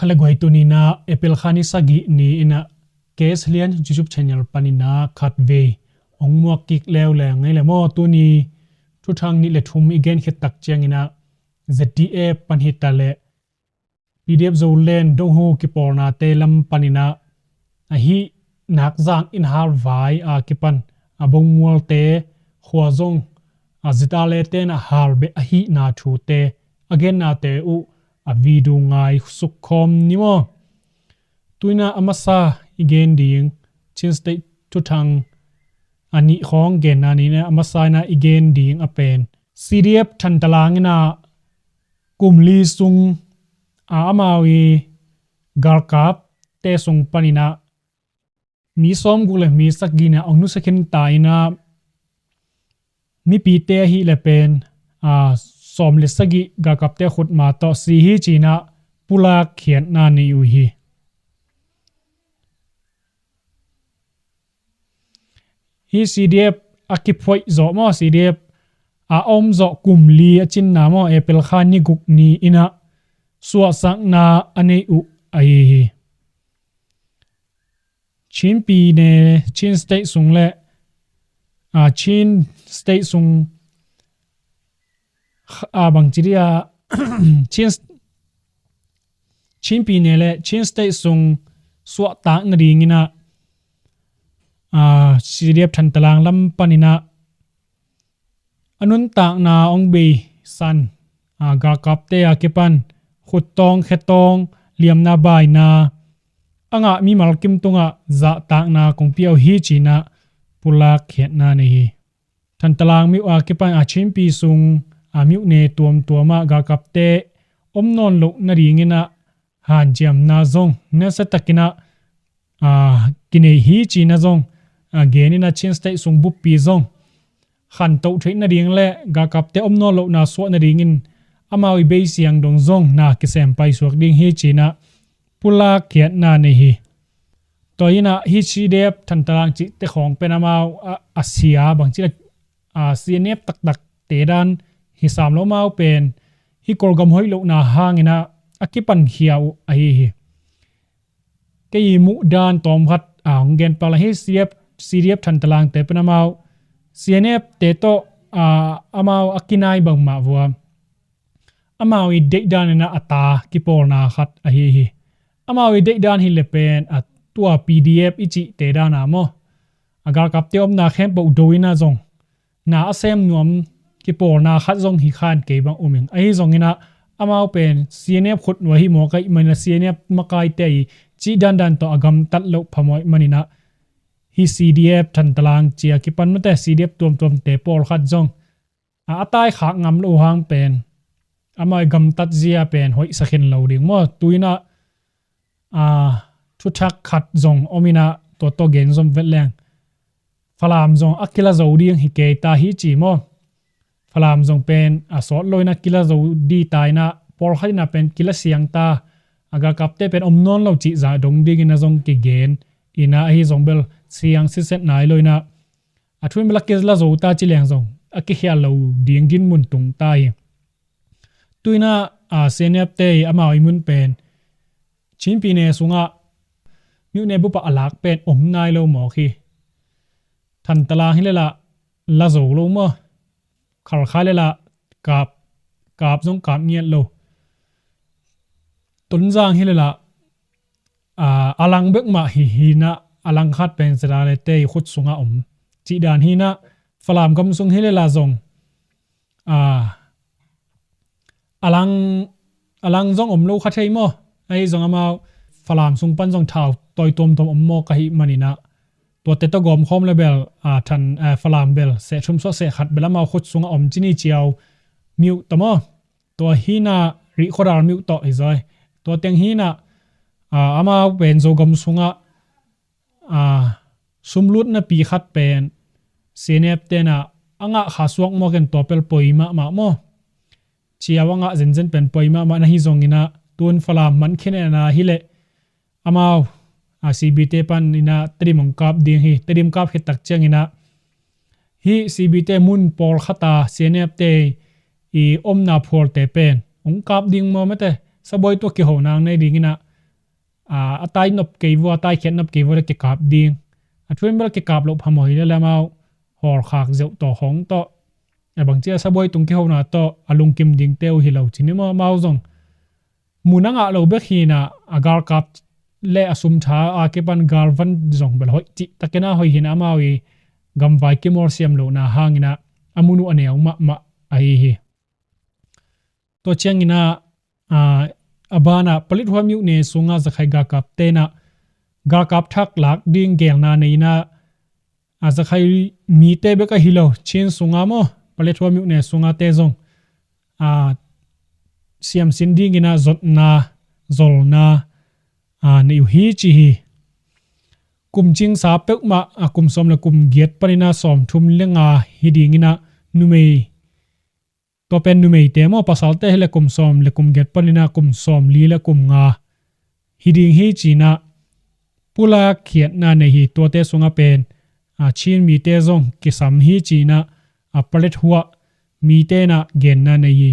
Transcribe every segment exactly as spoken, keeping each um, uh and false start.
Kha le guai, tuni-in ah April kha ni sagih ni-in ah K S Lian YouTube channel panin ah khatvei hong muak kik leuleu ing ei le maw. Tuni thuthang nih le thum i gen khit tak ciangin ah Z D F pan hi ta leh P D F Zoland Donghu kipawlnate lam panin ah ahih nak zang in halvai a kipan a Bungmualte khua zong a Z R A te in ah halbeh ahihna thute, a gennate uh a video ngai suk khawm ni maw. Tuni-in ah a masa i gen ding, Chin State thuthang a nih khawng genna ni-in ah a masa-in ah i gen ding a pen C D F Thantalang in ah kum li sung a amau i galkapte sung panin ah mi sawmguk le mi sagihna hong nusia khin ta in ah mipite ahih leh pen a sawm le sagih galkapte khut ma tawh si hi ci-in ah pulak khiatna nei uh hi. Hih C D F a kiphoih zawh maw, C D F a om zawh kum li a cinna maw, April kha ni guk ni-in ah suahsakna a nei uh ahi hi. Chin pi ne, Chin State sung le a Chin State sung a bangci dih a Chin, Chin pi ne le Chin State sung suahtak nadingin ah a C D F Thantalang lam panin ah a nuntakna hong beisan a galkapte a kipan khuttawng khetawng, liamna baina a ngah mimal kim tungah zahtakna kong pia uh hi ci-in ah pulak khiatna nei hi. Thantalang myuh a kipan a Chin pi sung a myuh ne tuamtuam ah galkapte om nawn loh nadingin ah hanciamna zong nasia takin ah a kinei hi ci-in ah zong a genin ah Chin State sung buppi zong khantoh theih nading le galkapte om nawn lohna suah nadingin amau i beisiang dong zong na kisem paisuak ding hi ci-in ah pulak khiatna nei hi. Tua hi-in ah hih C D F Thantalang cihte khawng pen amau a, a sia bangci a, a C N F taktakte dan hi sam lo, amau pen hih Kawlgam hoih lohna hangin ah a kipankhia uh ahi hi. Kei i muh dan tawm khat a hong gen pak leng, hih C D F, C D F Thantalangte pen amau C N F te tawh a, amau a kinai bangmah vua amau i deihdan in ah a ta kipawlna khat ahi hi. Amau i deihdan hi leh pen a tua P D F i cihte dan a maw, a galkapte omna khempeuh do in ah zong na a sem nuam kipawlna khat zong hi kha in kei bang um ing. Ahi zongin ah amau pen C N F khut nuai hi mawk ahih manin ah C N F makaite i cih dandan tawh a gamtat loh phamawh ahih manin ah hih C D F Thantalang ci a kipan mate C D F tuamtuamte pawlkhat zong a, a taikhak ngam loh hang pen amau i gamtat zia pen hoihsa khin lo ding maw. Tu-in ah a, thuthak khat zong om in ah tua tawh gen zom vet leng, Falam zong a kila zo ding hi kei ta hi ci maw. Falam zong pen a sawt lo in ah kila zo ding ta in ah pawlkhat in ah pen kila siang ta, a galkapte pen om nawn lo cih zah dong dingin ah zong kigen in ah, ahi zong bel siang siset nai lo in ah a thu in bel a kila zo ta ci leng zong a kikhial lo ding dinmun tung ta hi. Tu-in ah a, C N F te i amau i mun pen Chin pi ne sungah myone bup ah a lak pen om nai lo mawk hi. Thantalang hi leh lah la zo lo maw. Khalkha hi leh lah kap, kap zong kap ngiat lo. Tonzang hi leh lah a, a lang bek mah hi, hi in ah a lang khat pen Z R A te i khut sungah om cih dan hi in ah, Falam gam sung hi leh lah zong a, a lang, a lang zong om lo kha thei maw. Ahi zong amau Falam sung pan zong thau tawi tuamtuam om mawk ahih manin ah tuate tawh gawm khawm leh bel a, Than, a, Falam bel seh thum suah seh khat bel amau khut sungah om ci ni, Ciau myuh tawh maw. Tua hi in ah Rihkhawdal myuh tawh hi zaw hi. Tua teng hi in ah a, amau pen Zogam sungah a, sumlutna pi khat pen C N F te in ah a ngah kha suak mawk in tua pen poi mahmah maw. Ciau a ngah zenzen pen poi mahmah na hi zongin ah tun Falam man khin in ah hi leh amau a, C B te panin ah Tedim hong kap ding hi. Tedim kap khit tak ciangin ah hih C B te mun pawlkhat a C N F te i omna phualte pen hong kap ding maw mate, sabuai tawh kiho nang nei dingin ah a, a tai nop kei vua, a tai khiat nop kei vua le kikap ding. A thu in bel kikap loh phamawh hi le le amau hawlkhak zeuh tawh khawng tawh, a bangci a sabuai tung kihona tawh a lungkim dingte uh hi lo ci ni maw? Amau zong mun a ngah lo bek hinah a galkap le a sumtha a kipan galvan zong bel hoih cih takin a hoih hinah amau i gamvai kimawlsiam lohna hanginah a mun uh a neu mahmah ahi hi. Tua cianginah, a, a banah Paletwa myone sungah Zakhai galkap tenah galkap thak lak ding gelna nei inah, a, Zakhai mite bek ahi lo, Chin sunga maw, Paletwa myone sunga te zong, a, siamsin dinginah zotna, zolna, a, nei uh hi ci hi. Kum cingsa peuhmah, a, kum sawm le kum giat paninah sawm thum le nga hi dinginah numei, tua pen numeite maw, pasalte hi le kum sawm le kum giat paninah kum sawm li le kum nga hi ding hi cinah pulak khiatna nei hi. Tuate sungah pen, a, Chin mite zong kisam hi cinah, a, Paletwa mite inah genna nei hi.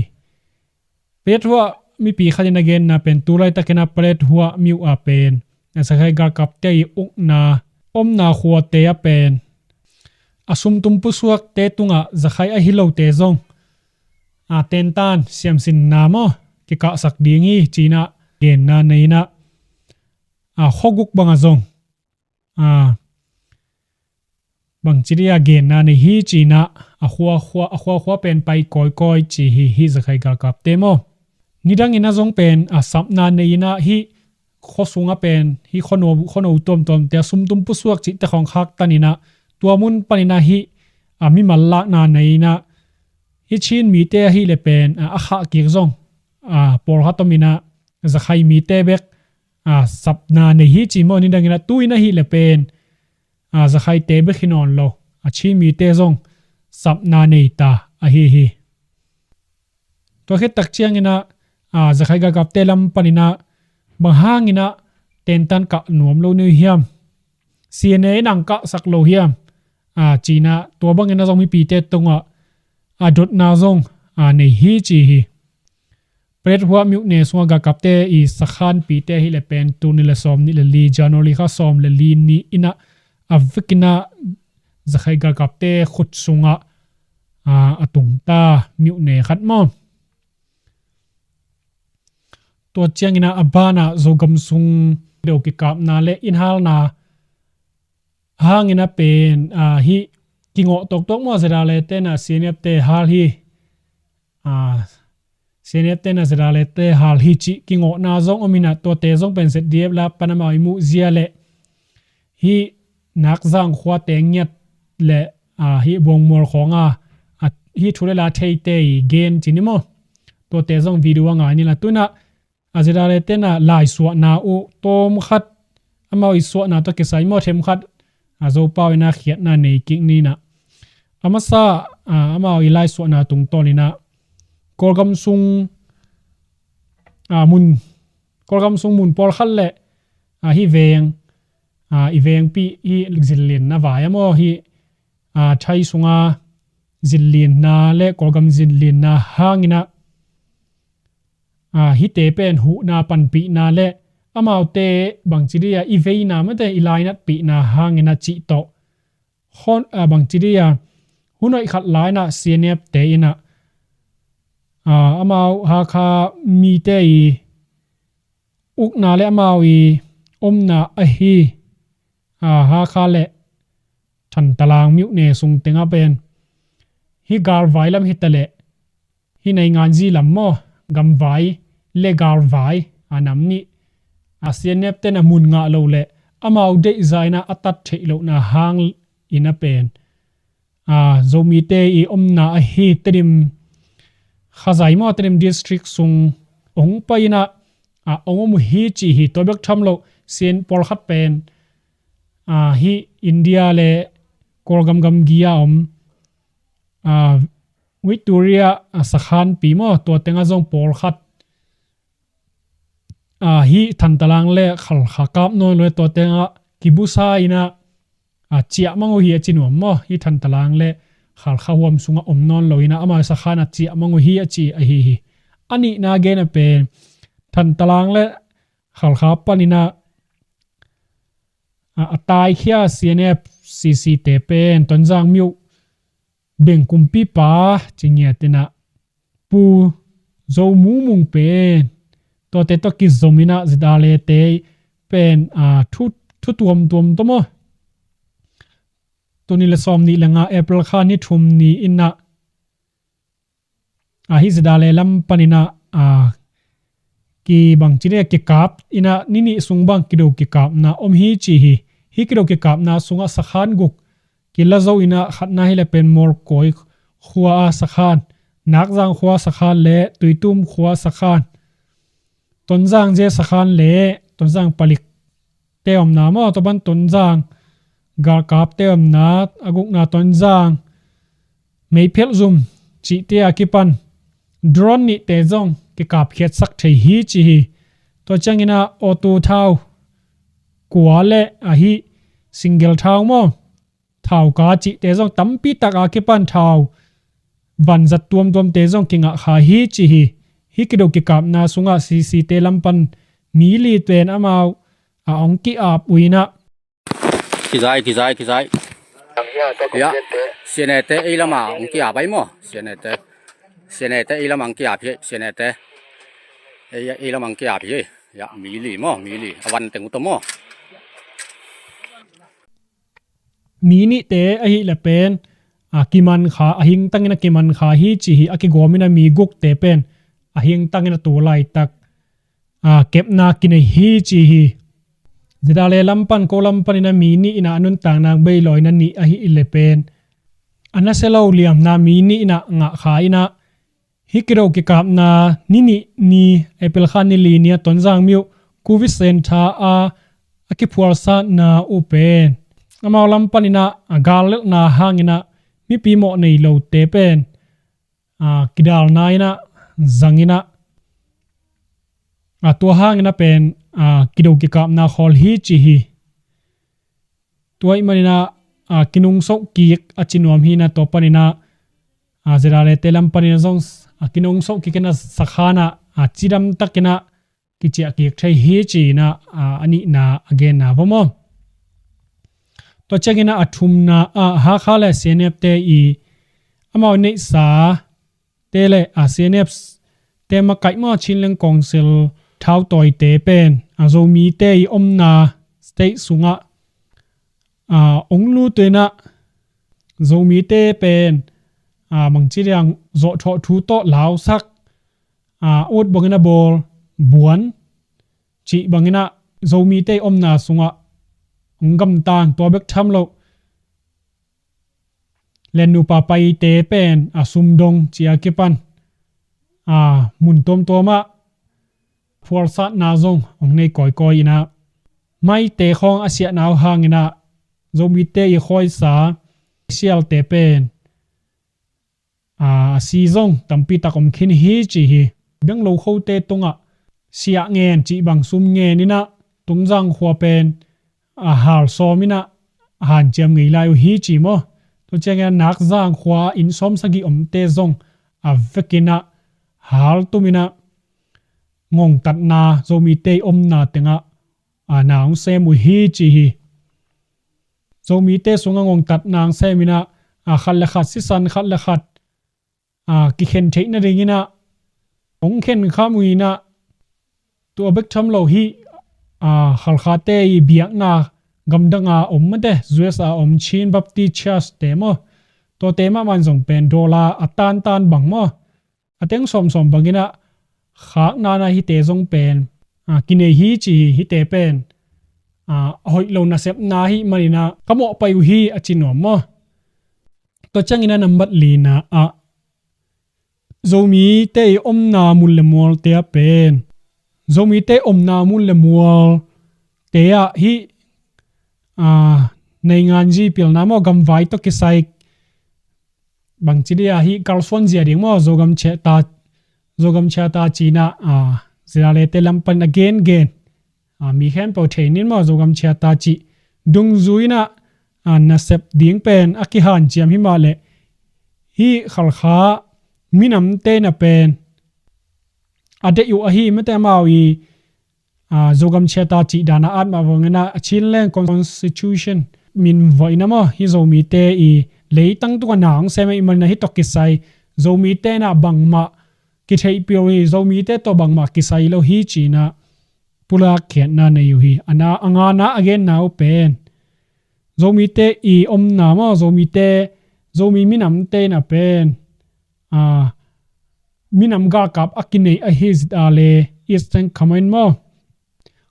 Paletwa mipi khatin a genna pen tulaitakinah Paletwa myo ah pen, a, Zakhai galkapte i ukna omna khuate ah pen a sumtum pusuakte tungah Zakhai ahi lote zong, a, tentan siamsinna maw kikahsak ding hi cinah genna nei inah, a, khuaguk bangah zong, a, bangci dia genna nei hi cinah a khuakhua, a khuakhua pen pai kawikawi ci hi, hi Zakhai galkapte maw. Nidanginah zong pen, a, sapna nei inah hi khua sungah pen hi khuano, khuano tuamtuamte a sumtum pusuak cihte khawng khaktan inah tua mun paninah hi, a, mimal lakna nei inah hi Chin mite ahi le pen, a, a khah kik zong, a, pawlkhat om inah Zakhai mite bek, a, sapna nei hi ci maw. Nidanginah tu-in ahi le pen, a, Zakhaite bek hi nawn lo, a, Chin mite zong sapna nei ta ahi hi. Tua khit tak cianginah, a, Zakhai galkapte lam paninah bang hanginah tentan kah nuam lo ni uh hiam? C N A in ang kahsak lo hiam? A, cinah tua banginah zong mipite tungah a dotna zong, a, nei hi ci hi. Paletwa myone sungah galkapte i sakhanpite ahi le pen tul nih le sawm nih le li, January kha sawm le li ni inah a vekinah Zakhai galkapte khut sungah, a, a tungta myone khat maw. Tua cianginah a banah Zogam sung deuh kikapna le innhalna hanginah pen, a, hi kingawh tawktawk maw, ZRA tenah C N F te hal hi, a, C N F tenah ZRA te hal hi cih kingawhna zong om inah tuate zong pen Z D F la pan amau i muh zia le hi Nakzang khua teng ngiat le, a, hi Buangmual khawnga, a, hi thu le la theite i gen ci ni maw. Tuate zong video a ngai ni la tunah, a, ZRA tenah laisuahna uh tawm khat amau i suahna tawh kisai maw themkhat, a, Zopau inah khiatna nei kik ninah a masa, a, amau i laisuahna tungtawninah Kawlgam sung, a, mun, Kawlgam sung mun pawlkhat le, a, hi veng, a, i vengpi hi zinlinna vai a maw hi, a, Thai sunga zinlinna le Kawlgam zinlinna hanginah, a, hite pen huhna panpihna le amaute bangci dia i veina mate i lainatpihna hanginah cih tawh hon, a, bangci dia hun hoih khat lainah C N F te inah, a, amau Hakha mite i ukna le amau i omna ahi, a, Hakha le Thantalang myone sung tengah pen hi galvai lam hitaleh hi nainganzi lam maw, gamvai le galvai, a, nam nih, a, C N F tenah mun ngah lo le amau deihza inah a tat theih lohna hang inah pen, a, Zomite i omna ahi Tedim khazai maw, Tedim district sung ong pai inah, a, ong om uh hi ci hi. Tua bek tham lo, Chin pawlkhat pen, a, hi India le Kawlgam gamgi a om, a, Victoria, a, sakhanpi maw, tua tengah zong pawlkhat, a, hi Thantalang le Khalkha kap nawn lo, tua tengah kibusa inah, a, ciahmang uh hi a ci nuam maw. Hi Thantalang le Khalkha huam sungah om nawn lo inah amau sakhan a ciahmang uh hi a ci ahi hi. A nihna gen a pen Thantalang le Khalkha paninah a, a taikhia C N F C C te pen Tonzang mi uh beng kumpipa ci ngiat in ah Pu Zo Mu Mung pen tuate tawh kizom in ah ZRA te pen, a, thu, thu tuamtuam tawh maw, tuni le sawm nih le nga April kha ni thum ni in ah, a, hih ZRA lam panin ah, a, kibang ci ding a kikap in ah ni nih sung bang kido kikapna om hi ci hi. Hih kido kikapna sungah sakhan guk kila zo in ah khatna hi le pen Mawlkawi khua a sakhan, Nakzang khua sakhan le Tuitum khua sakhan, Tonzang zia sakhan le Tonzang palik te omna maw, tua pan Tonzang galkap te omna, a gukna Tonzang meiphelh zum cihte a kipan drone nihte zong kikapkhiatsak thei hi ci hi. Tua ciangin ah auto thau kua le ahi single thau maw, thau ka cihte zong tampi tak a kipan thau vanzat tuamtuamte zong kingah kha hi ci hi. Hih kido kikapna sungah C C te lam pan mi li pen amau a ong ki-ap uh in ah. Kizai, kizai, kizai. Ya, C N A te ei lama ong ki-ap ai maw, C N A te. C N A te ei lama ong ki-ap hi, C N A te. Ei, ei lama ong ki-ap hi. Ya, mi li maw, mi li. A van teng uh tawh maw. Mi nihte ahih le pen, a, kiman kha, a hingtangin a kiman kha hi ci hi, a kigawmin a mi gukte pen a hingtangin a tu laitak, a, kepna kinei hi ci hi. ZRA lam pan, ko lam panin a mi nih in ah a nuntakna beilawina nih ahih le pen a nasia lo liamna mi nih in ah ngah kha in ah, hih kido kikapna ni nih ni, April kha ni li ni a Tonzang mi uh Covid center a, a kiphualsatna uh pen amau lam panin ah a gal lelhna hangin ah mipi mawh nei lote pen, a, kidalna in ah zang in ah, a, tua hangin ah pen, a, kido kikapna khawl hi ci hi. Tua ahih manin ah, a, kinungsoh kik a ci nuam hi in ah, tua panin ah, a, ZRA te lam panin ah zong, a, kinungsoh kik in ah sakhan ah, a, cidam takin ah kiciah kik thei hi ci in ah, a, a nihna a genna va maw. Tua ciangin ah a thumna ah Hakha le C N F te i amau neihsa te le, a, C N F te makaih maw, Chinland Council thautawite pen, a, Zomite i omna state sungah, a, ong lut uh in ah Zomite pen, a, bangci ding, zawhthawh thu tawh lausak, a, ut bangin a bawl buan cih bangin ah Zomite i omna sungah ong gamtang, tua bek tham lo le nupa paite pen, a, sumdong ci a kipan, a, mun tuamtuam ah phualsatna zong ong nei kawikawi in ah, maite khawng a siahna uh hangin ah Zomite i khuaisa sialte pen, a, a si zong tampi tak om khin hi ci hi. Benglo khote tungah siah ngen cih bang sum ngen in ah Tonzang khua pen, a, hal sawm in ah hanciam ngei lai uh hi ci maw. Tua ciangin ah Nakzang khua inn sawm sagih omte zong a vekin ah hal tum in ah ngongtatna, Zomite i omna tengah, a, na ong sem uh hi ci hi. Zomite sungah ngongtatna ong sem in ah, a, khat le khat, sisan khat le khat, a, kikhen theih nadingin ah ong khen kham uh in ah, tua bek tham lo hih, a, Khalkhate i biakna gamdang a om mate, U S A om Chin Baptist Church te maw, tuate mahmah in zong pen dollar a tantan bang maw, a teng sawmsawm bangin ah khakna in ah hihte zong pen, a, kinei hi ci hi. Hihte pen, a, a hoih lo nasepna ahih manin ah ka mawhpaih uh hi a ci nuam maw. Tua ciangin ah nambat lina ah Zomite i omna mun le mualte ah pen, Zomite i omna mun le mualte ah hih, a, naingan zi pilna maw, gamvai tawh kisai bangci ding a hih kalsuan zia ding maw, Zogam Charter, Zogam Charter ci in ah, a, ZRA te lam pan a gengen, a, mi khempeuh thei ning maw, Zogam Charter cih dungzui in ah, a, nasep ding pen a kihanciam hi mah leh, hih Khalkha minamte in ah pen a deih uh ahi mate, amau i a, Zogam Charter cih dan a at mah vangin a, a Chinland Constitution min vawh in a maw, hih Zomite i leitang tungah na hong sem ahih manin a, hih tawh kisai Zomite in a bangmah kitheihpih uh hi, Zomite tawh bangmah kisai lo hi ci-in a pulak khiatna nei uh hi. A na, a ngana a genna uh pen Zomite i omna maw, Zomite, Zomi minamte in a pen, a, minam galkap a kinei ahi ZRA le Eastern Command maw,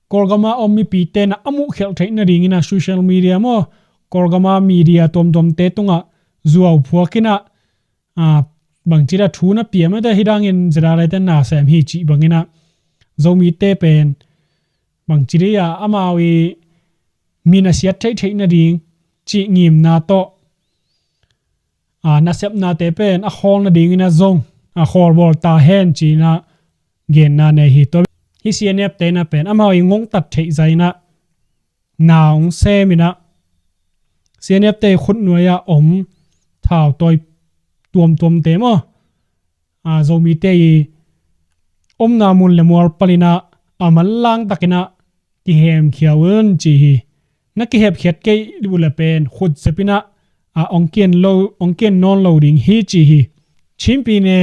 Kawlgam a om mipite in a a muhkhialh theih nadingin a social media maw, Kawlgam a media tuamtuamte tungah zuau phuak in a, a, bangci dia thu na pia mate, hih dangin ZRA te na sem hi cih bangin a, Zomite pen bangci dia amau i min a siat theihtheih nading cih ngimna tawh, a, nasepnate pen a khawl nadingin a zong, a, khawlbawl ta hen ci-in a genna nei hi. Tua hih CNF te in a pen amau i ngongtat theih zah in a na hong sem in a, CNF te i khutnuai ah om thautawi tuamtuamte maw, a, Zomite i omna mun le mual panin a, a manlang takin a kihemkhia un ci hi. Na kihepkhiat kei uh le pen khutzep in a, a, hong kian lo, hong kian nawn lo ding hi ci hi. Chin pyine,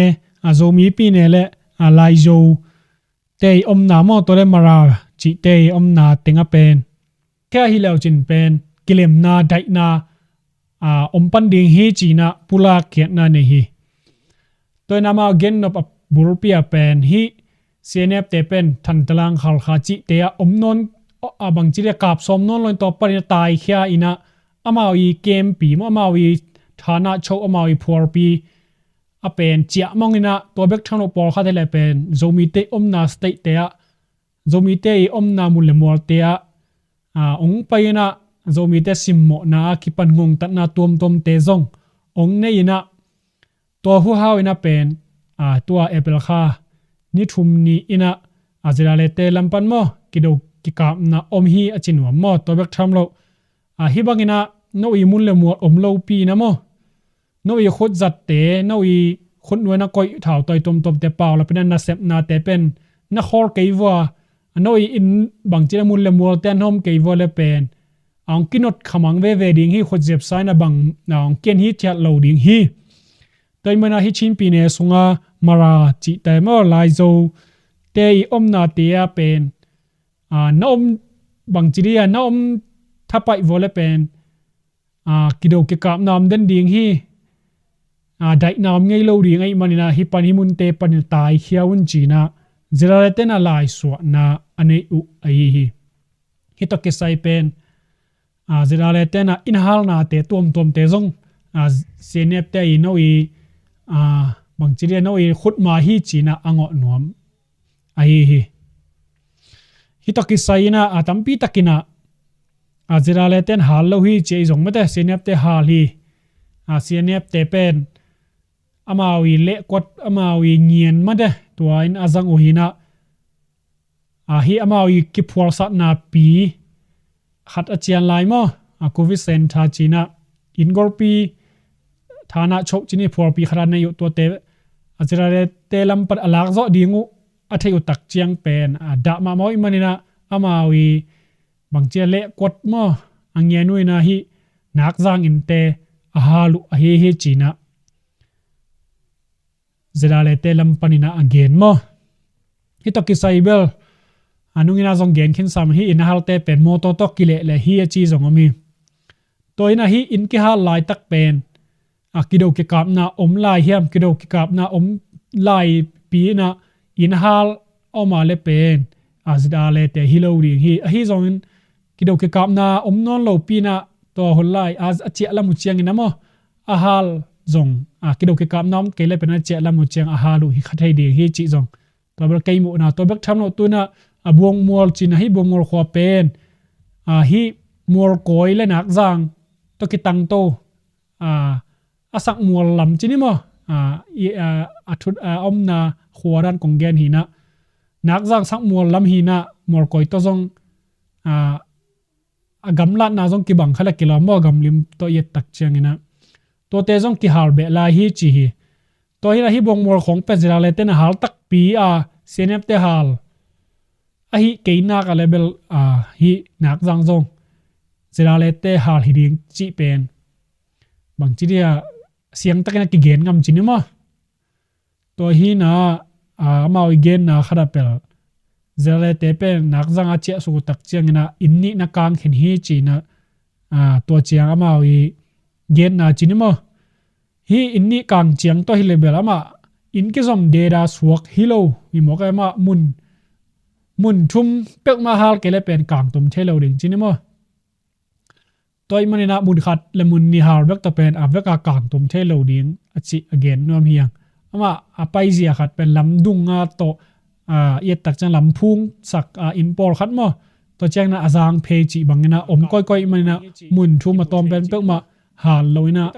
a, Zomi pyine le, a, Laizo te i omna maw, tua le Mara cihte i omna teng ah pen, khia hi leu cin pen kilemna, daihna, a, om pan ding hi ci-in a pulak khiatna nei hi. Tua in amau gennop a bulpi ah pen hih CNF te pen Thantlang, Khalkha cihte ah om nawn, a, bangci dia kap sawm nawn lo in, tua panin a taikhia in a, amau i kempi maw, amau i thana choh, amau i phualpi a pen ciah mawng in a, tua bek tham lo pawlkhat hi le pen Zomite omna state te ah, Zomite i omna mun le mualte ah, a, hong pai in a, Zomite simmawhna a kipan ngongtatna tuamtuamte zong hong nei in a, tua huhau in a pen, a, tua April kha ni thum ni in a, a, ZRA te lam pan maw, kido kikapna om hi a ci nuam maw, tua bek tham lo. A, hih bangin a, no i mun le mual om lopi in a maw, no i khutzatte, no i khutnuai na koih thautawi tuamtuamte, paulap in a nasepnate pen na khawl kei vua, no i inn bangci dia mun le mualte a na om kei vua le pen, a, hong kinot khamang veve ding hi, khutzep sa in a bang, a, hong kian hithiat lo ding hi. Tua ahih manin a hih Chin pyine sunga Mara cihte maw, Laizo te i omnate ah pen, a, na om, bangci dia na om thapaih vua le pen, a, kido kikapna om den ding hi, a, daihna om ngei lo ding ahih manin a, hih pan, hih munte panin a taikhia un ci-in a, ZRA te in a laisuahna a neih uh ahi hi. Hih tawh kisai pen, a, ZRA te in a inn halnate tuamtuamte zong, a, CNF te i no i, a, bangci dia no i khutma hi ci-in a a ngawh nuam ahi hi. Hih tawh kisai in a, a, tampi takin a, a, ZRA te in hal lo hi ci ahi zong mate, CNF te hal hi. A, CNF te pen amau i lehkuat, amau i ngian mate, tua in a zang uh hi in a, a, hih amau i kiphualsatna pi khat a cian lai maw, a, covid center ci-in a, inn golpi, thana choh ci-in i phualpi khat a nei uh, tuate, a, ZRA te lam pan a lak zawh ding uh a theih uh tak ciang pen, a, dah mahmah uh ahih manin a, amau i bangci dia lehkuat maw, a ngian uh in a, hih Nakzang innte a hal uh ahi hi ci-in a ZRA te lam panin a a gen maw. Hih tawh kisai bel, a, nung in a zong gen khin sam, hih inn a halte pen mawtaw tawh kilehleh hi a ci zong om hi. Tua in a hih inn kihal laitak pen, a, kido kikapna om lai hiam, kido kikapna om laipi in a inn hal a om a le pen, a, ZRA te hi lo ding hi. Ahi zongin kido kikapna om nawn lopi in a, tua hun lai a, a ciah lam uh ciangin a maw, a hal zong, a, kido kikapna om kei le pen a ciah lam uh ciang a hal uh hi kha thei ding hi cih zong. Tua bel kei muhna, tua bek tham lo tu in a, a, Buangmual ci-in a, hih Buangmual khua pen, a, hih Mualkawi le Nakzang tawh kitangto, a, a sak mual lam ci ni maw, a, i, a, a thut, a, omna khua dan kong gen hi in a, Nakzang sak mual lam hi in a, Mualkawi tawh zong, a, a gamlatna zong kibang kha le kilawm maw, gamlim tawh i et tak ciangin a, tuate zong kihal beh lai hi ci hi. Tua hi in a, hih Buangmual khawng pen ZRA te in a hal takpi a, CNF te hal ahi kei nak a level, ah, hi nak zang zong Zedale te hal hi ding cih pen bangci dia siangtakin a kigen ngam ci ni maw? Tua hi na, ah, amau i genna khat a pel Zedale te pen nak zang a ciah suk uh tak ciangin a inn nih na kang khin hi ci na, ah, tua ciang amau i genna ci ni maw? Hi inn nih kang ciang tawh hi le bel amah inn kizom deda suak hi lo hi mawk a, amah mun, mun thum peuhmah hal kei le pen kang tum thei lo ding ci ni maw? Tua ih maninah mun khat le mun nih hal bek tawh pen a veka kang tum thei lo ding a cih a gen nuam hi hang. Amah a paizia khat pen lamdung a tawh, ah, i et tak ciang lamphung sak, ah, inn pawlkhat maw? Tua ciangin a zang phei cih bangin a om koikoi ih maninah mun thum a tawm pen peuhmah hal lo inah,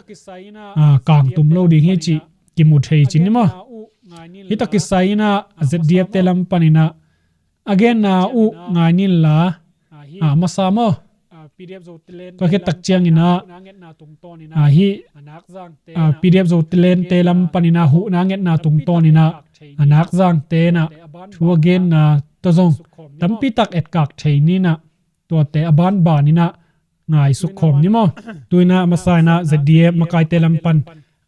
ah, kang tum lo ding hi cih kimu thei cin ni maw? Hi tak kisai inah Z D F te lam paninah a genna uh ngai nin la, ah, masa maw? Tua khit tak ciangin ah, ah, hi, ah, P D F Zote Lente lam paninah huhna ngetna tungtawninah a nak zangte inah thu a genna tawh zong tampi tak etkak thei ninah tuate a banbaninah ngai sukkhawm ni maw? Tuinah masa inah Z D F makaite lam pan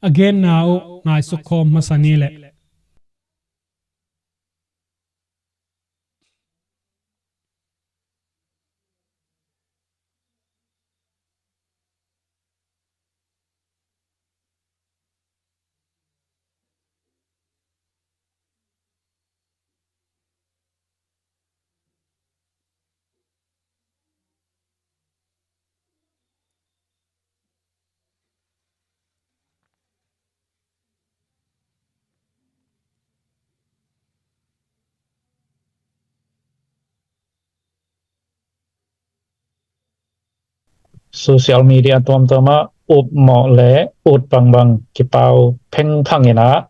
a genna uh ngai sukkhawm masa ni leh. Social media tuamtuamah upmawh le ut bangbang kipau phengphang inah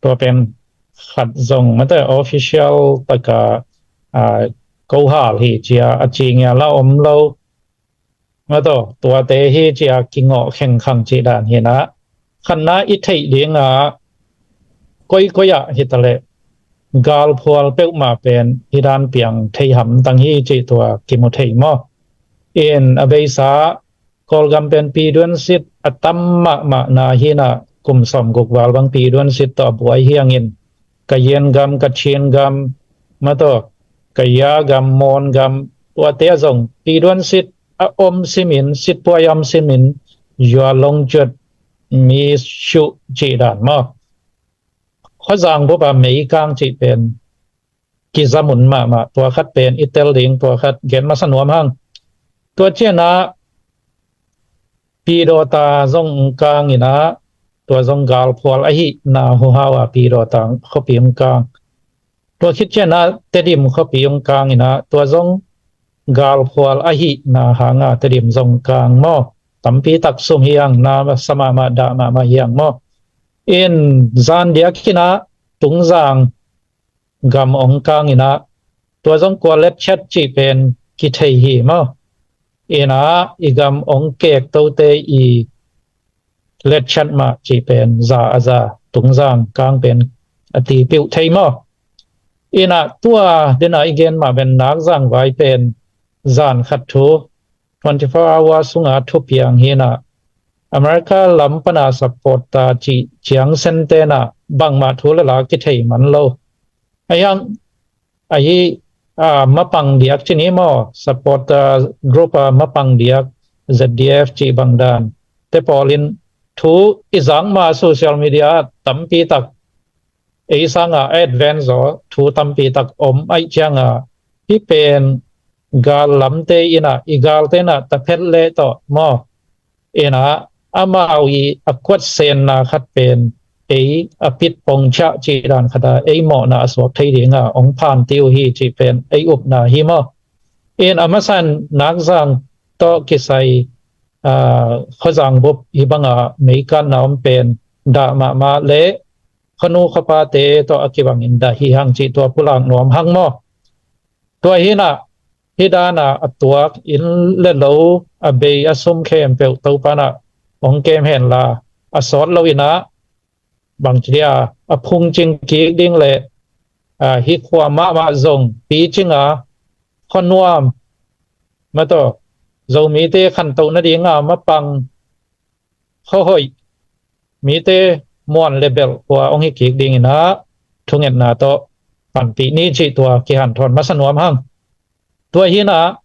tua pen khat zong mate official taka, ah, ko hal hi cia a cingia la om lo. Mataw, tuate hi cia kingawh khengkhang cih dan hinah khatna i theih dingah koikoi ah hitaleh galphual peuhmah pen hi dan piang thei hamtang hi cih tua kimu thei maw? In a beisa Kawlgam pen piduansit a tam mahmahna hinah kum sawmguk val bang piduansit tawh a buai hiangin Kayin gam, Kachin gam, mataw, Kaya gam, Mon gam, tuate a zong piduansit a om simin, sitpuai a om simin, yua longcut mi suh cih dan maw? Khuazang bup a meikang cih pen kizamun mahmah, tua khat pen i tel ding, tua khat gen masa nuam hang. Tua cianah Pidawta zong kang inah tua zong galphual ahihna huhau a Pidawta khuapi hong kang. Tua khit cianah Tedim khuapi hong kang inah tua zong galphual ahihna hanga Tedim zong kang maw? Tampi tak sum hiang, na sa mahmah, dah mahmah hiang maw? In zan diak hinah Tungzang gam ong kang inah tua zong kua letchat cih pen kithei hi maw? Inah i gam ong kek tote i letchat mah cih pen za a za Tungzang kang pen a tipiuh thei maw? Inah tua dena i gen mah pen nak zang vai pen zan khat thu twenty-four hour sunga thupiang hinah America lam pana supporter cih ciang sentena bangmah thu le la kithei man lo. Ahi hang, ahi, ah, mapang diak cini maw, supporter group a mapang diak Z D F cih bangdan te pawlin thu i zang ma social media tampi tak ei sanga advance zaw thu tampi tak om aih cianga hi pen gal lamte inah i galte inah taphet le tawh maw? Inah amau i a kuatsenna khat pen ei a pit pongchah cih dan khata ei mawhna a suak thei dinga ong phanti uh hi cih pen ei upna hi maw? In a masan nak zang tawh kisai, ah, khuazang bup hi banga meikatna om pen dah mahmah le khuanu khuapate tawh a kibangin dah hi hang cih tua pulak nuam hang maw? Tua hinah hi dana a tuak inn le lo a bei a sum khempeuh Topanah ong kem henla a sawt lo inah bangci dia a phungcing kik ding le a, hih khua mahmah zong picing a, khuanuam, mataw, Zomite khantoh nadinga mapang, khuahoih, mite muan le belh khua hong hi kik dingin ah thungetna tawh panpih ni cih tua kihanthawn masa nuam hang. Tua hi-in ah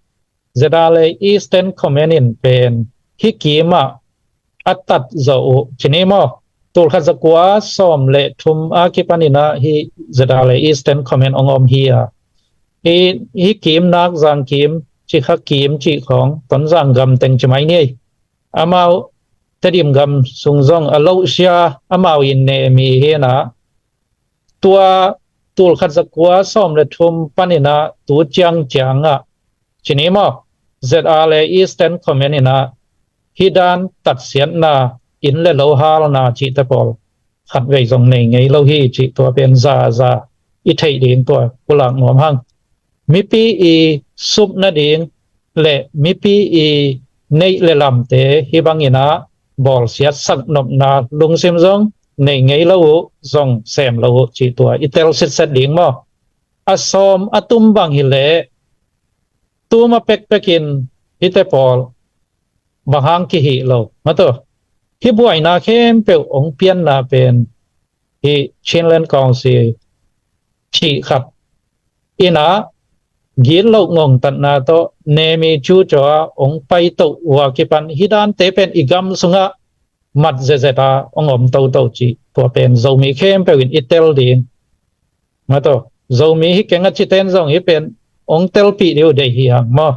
ZRA Eastern Command in pen hih kim ah a tat zawh uh ci ni maw? Tulkhat zakua sawm le thum a kipanin ah hih ZRA Eastern Command hong om hi a, hih, hih kim, Nakzang kim, Cikha kim cih khawng, Tonzang gam teng ci mai ni. Amau Tedim gam sung zong a lohsia amau in ne mi hi-in ah, tua tulkhat zakua sawm le thum panin ah tu ciangciang ah ci ni maw, ZRA Eastern Command in ah hih dan tatsiatna, inn le lo halna cihte pawl khatvei zong nei ngei lo hi cih tua pen zaza i theih ding tua pulak nuam hang. Mipi i sup nading le mipi i neih le lamte hih bangin ah bawlsiat sak nopna lungsim zong nei ngei lo uh, zong sem lo uh cih tua i tel sitset ding maw? A sawm a tum bang hileh, tuma pekpekin hihte pawl bang hang kihih lo, mataw, hih buaina khempeuh hong pianna pen hih Chinland Council cih khat in ah gitloh ngongtatna tawh ne mi cucaw a hong paitoh uh a kipan hih dante pen i gam sungah mat zetzet a hong om toto cih tua pen Zomi khempeuh in i tel ding, mataw, Zomi hi keng a cite in zong hih pen hong telpih ding uh deih hi hang maw?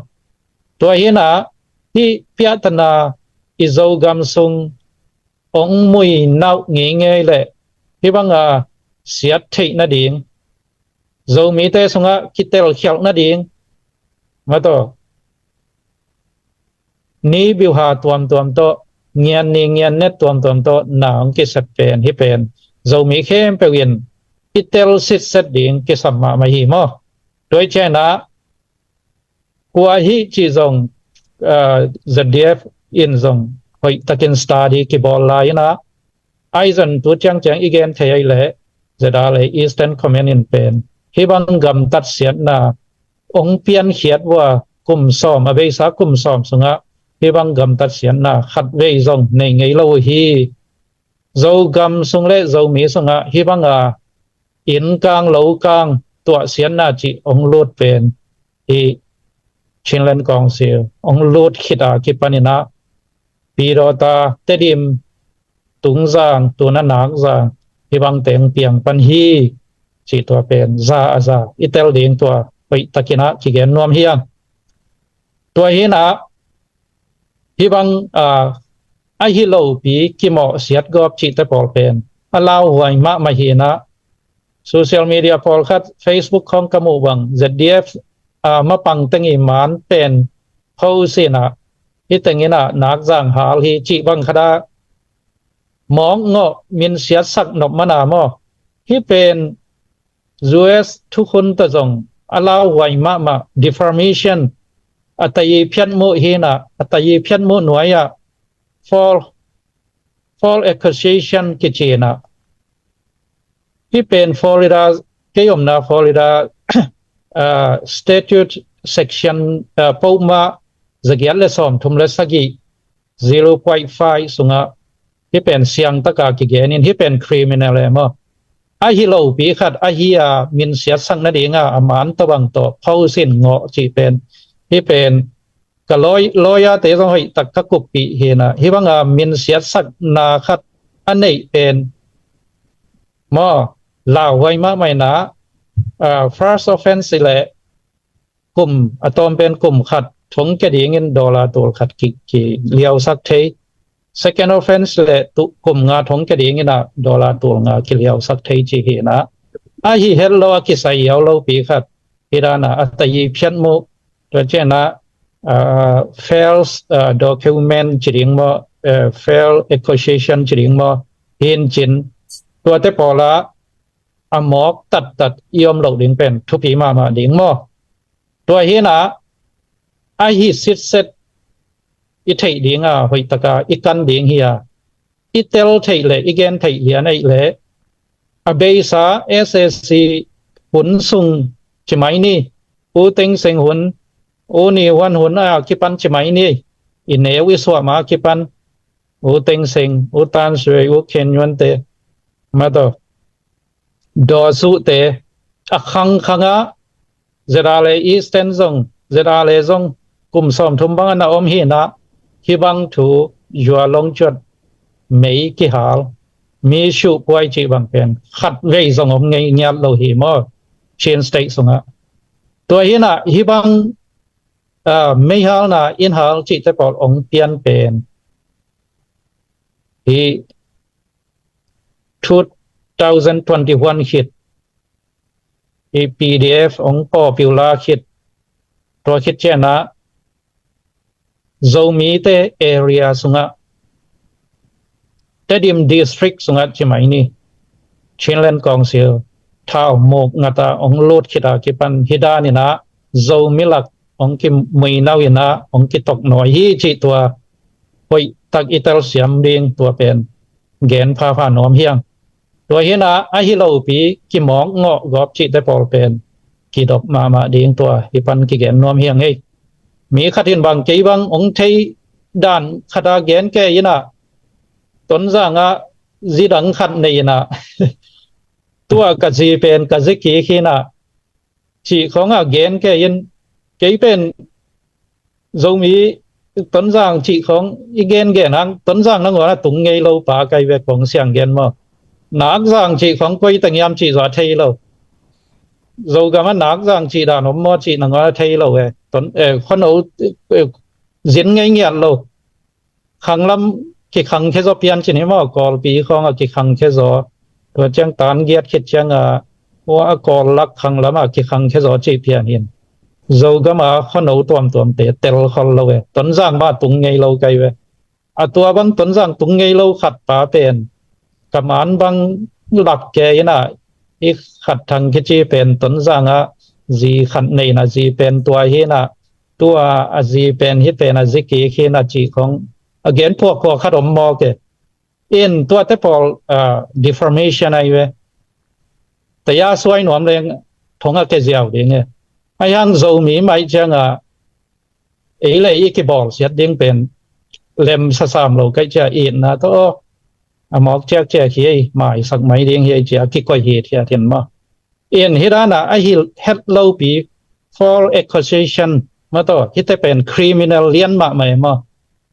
Tua hi-in ah hih piahtana i Zogam sung hong mui nauh ngeingei le hih banga siat theih nading, Zomite sungah kitel khialh nading, mataw, ni biuha tuamtuam tawh, ngian ni ngian net tuamtuam tawh na hong kisep pen hih pen Zomi khempeuh in i tel sitset ding kisam mahmah hi maw? Tua hi ciangin ah kua hi cih zong, ah, ZDF in zong hoihtakin study kibawl lai-in ah, ahi zong tu ciangciang i gen thei ahih leh ZRA Eastern Command in pen hih bang gamtat siatna hong piankhiat uh a, kum sawm, a beisa kum sawm sungah hih bang gamtat siatna khatvei zong nei ngei lo uh hi. Zogam sung le Zomi sungah hih banga inn kang lo kang tuah siatna cih hong lut pen hih Chinland Council hong lut khit a kipanin ah Pidawta, Tedim, Tungzang, tu-in ah Nakzang, hih bangte hong piang pan hi cih tua pen za a za i tel ding tua hoihtakin ah kigen nuam hi hang. Tua hi-in ah hih bang, ah, ahi lopi kimawh siat gawp cihte pawl pen a lauhuai mahmah hi-in ah, social media pawlkhat, Facebook khawng ka muh bang, ZDF, ah, mapang teng i man pen pho sin ah, hih tengin ah Nakzang hal hi cih bang khat ah mawk ngawh min siatsak nop man a maw? Hih pen U S thukhun tawh zong a lauhuai mahmah, defamation, a tayi phiatmuh hi-in ah, a tayi phiatmuh nuai-ah false, false accusation kici-in ah, hih pen Florida, kei omna Florida, ah, statute section, ah, pohmah zagiat le sawmthum le sagih, zero point five sungah hih pen siangtaka kigenin hih pen criminal e maw? Ahi lopi khat ahi a min siatsak nadinga a man tawh bang tawh pho sin ngawh cih pen hih pen ka law-, lawyer-te zong hoihtak ka kuppih hi-in ah, hih banga min siatsakna khat a neih pen maw, lauhuai mahmah in ah, ah, first offense leh kum, a tawm pen kum khat thong kia dingin dollar tul khat ki, kiliausak thei. Second offense leh tu, kum nga thong kia dingin ah dollar tul nga kiliausak thei ci hi-in ah, ahi het lo a kisai hiau lopi khat, hih dan a a tayi phiatmuh, tua ciangin ah, ah, false, ah, document ci ding maw, eh, false accusation ci ding maw, hi-in cin, tuate pawl ah a mawk tattat i om loh ding pen thupi mahmah ding maw? Tua hi-in ah ahi sitset i theih dinga hoihtaka i kan ding hi a, i tel theih le i gen theih lian ahih leh a beisa SAC hun sung ci mai ni. U Thein Sein hun, U Ne Win hun a kipan ci mai ni. I neu i suah ma kipan U Thein Sein, U Than Shwe, U Khin Yun te, ma tawh, Daw Suu te, a khangkhang ah ZRA le Eastern zong, ZRA le zong kum sawmthum bang a na om hi na, hih bang thu, Yua Long Cuat, mei kihal, mi suh puai cih bang pen khatvei zong om ngei ngiat lo hi maw, Chin State sungah. Tua hi na, hih bang, ah, meihalna, innhal cihte pawl ong pian pen hi two thousand twenty-one khit, hi P D F ong popular khit, tua khit ciangah Zomite area sungah, Tedim District sungah ci mai ni, Chinland Council, Thau Muk Ngat ah ong lut khit a kipan hih dan in ah Zomi lak ong kimuinau in ah ong kitok nawi hi cih tua hoih tak i telsiam ding tua pen gen phapha nuam hi ing. Tua hi na, ahi lopi kimawk ngawh gawp cihte pawl pen kidop mahmah ding tua hih pan kigen nuam hi ing ei. Mi khat in bang kei bang ong thei dan khat a gen kei in ah, Tonzang ah zi dang khat nei in ah, tua ka zi pen ka zi kik hi na, cih khawng a gen kei in, kei pen Zomi Tonzang cih khawng i gen gen hang, Tonzang nangawn a tung ngei lo pa kai ve kong siang gen maw. Nakzang cih khawng koi teng hiam cih zaw thei lo. Zogam ah Nakzang cih dan om maw cih nangawn a thei lo e. Ton, eh, khuano, eh, zin ngei ngiat lo. Khanglam kikhang khe zaw pian cin hi maw, Kawlpi khawng a kikhang khe zaw. Tua ciang tan giat khit ciang a, ua a Kawl lak khanglam a kikhang khe zaw cih pian hin. Zogam a khuano tuamtuam te tel khol lo e. Tonzang mah tung ngei lo kai ve. A tua bang Tonzang tung ngei lo khat pa pen, ka man bang lak ke in ah, i Khat Thang kici pen Tonzang ah zi khat nei in ah, zi pen tua hi in ah, tua a zi pen hih pen a zi kik hi in ah cih khawng a gen phuakphuak khat om maw ke. In tuate pawl, ah, deformation ahi ve. Taya suai nuam leng thong a ke ziau ding e. Ahi hang Zomi mai ciang a, ei le i kibawl siat ding pen lem sasam lo kai cia itna tawh, a mawk ciak ciak hi ei, maisak mai ding hi ei cia kikoi hi thiat hin maw. In hih dan a ahi het lopi, false accusation maw tawh, hihte pen criminal lian mahmah e maw.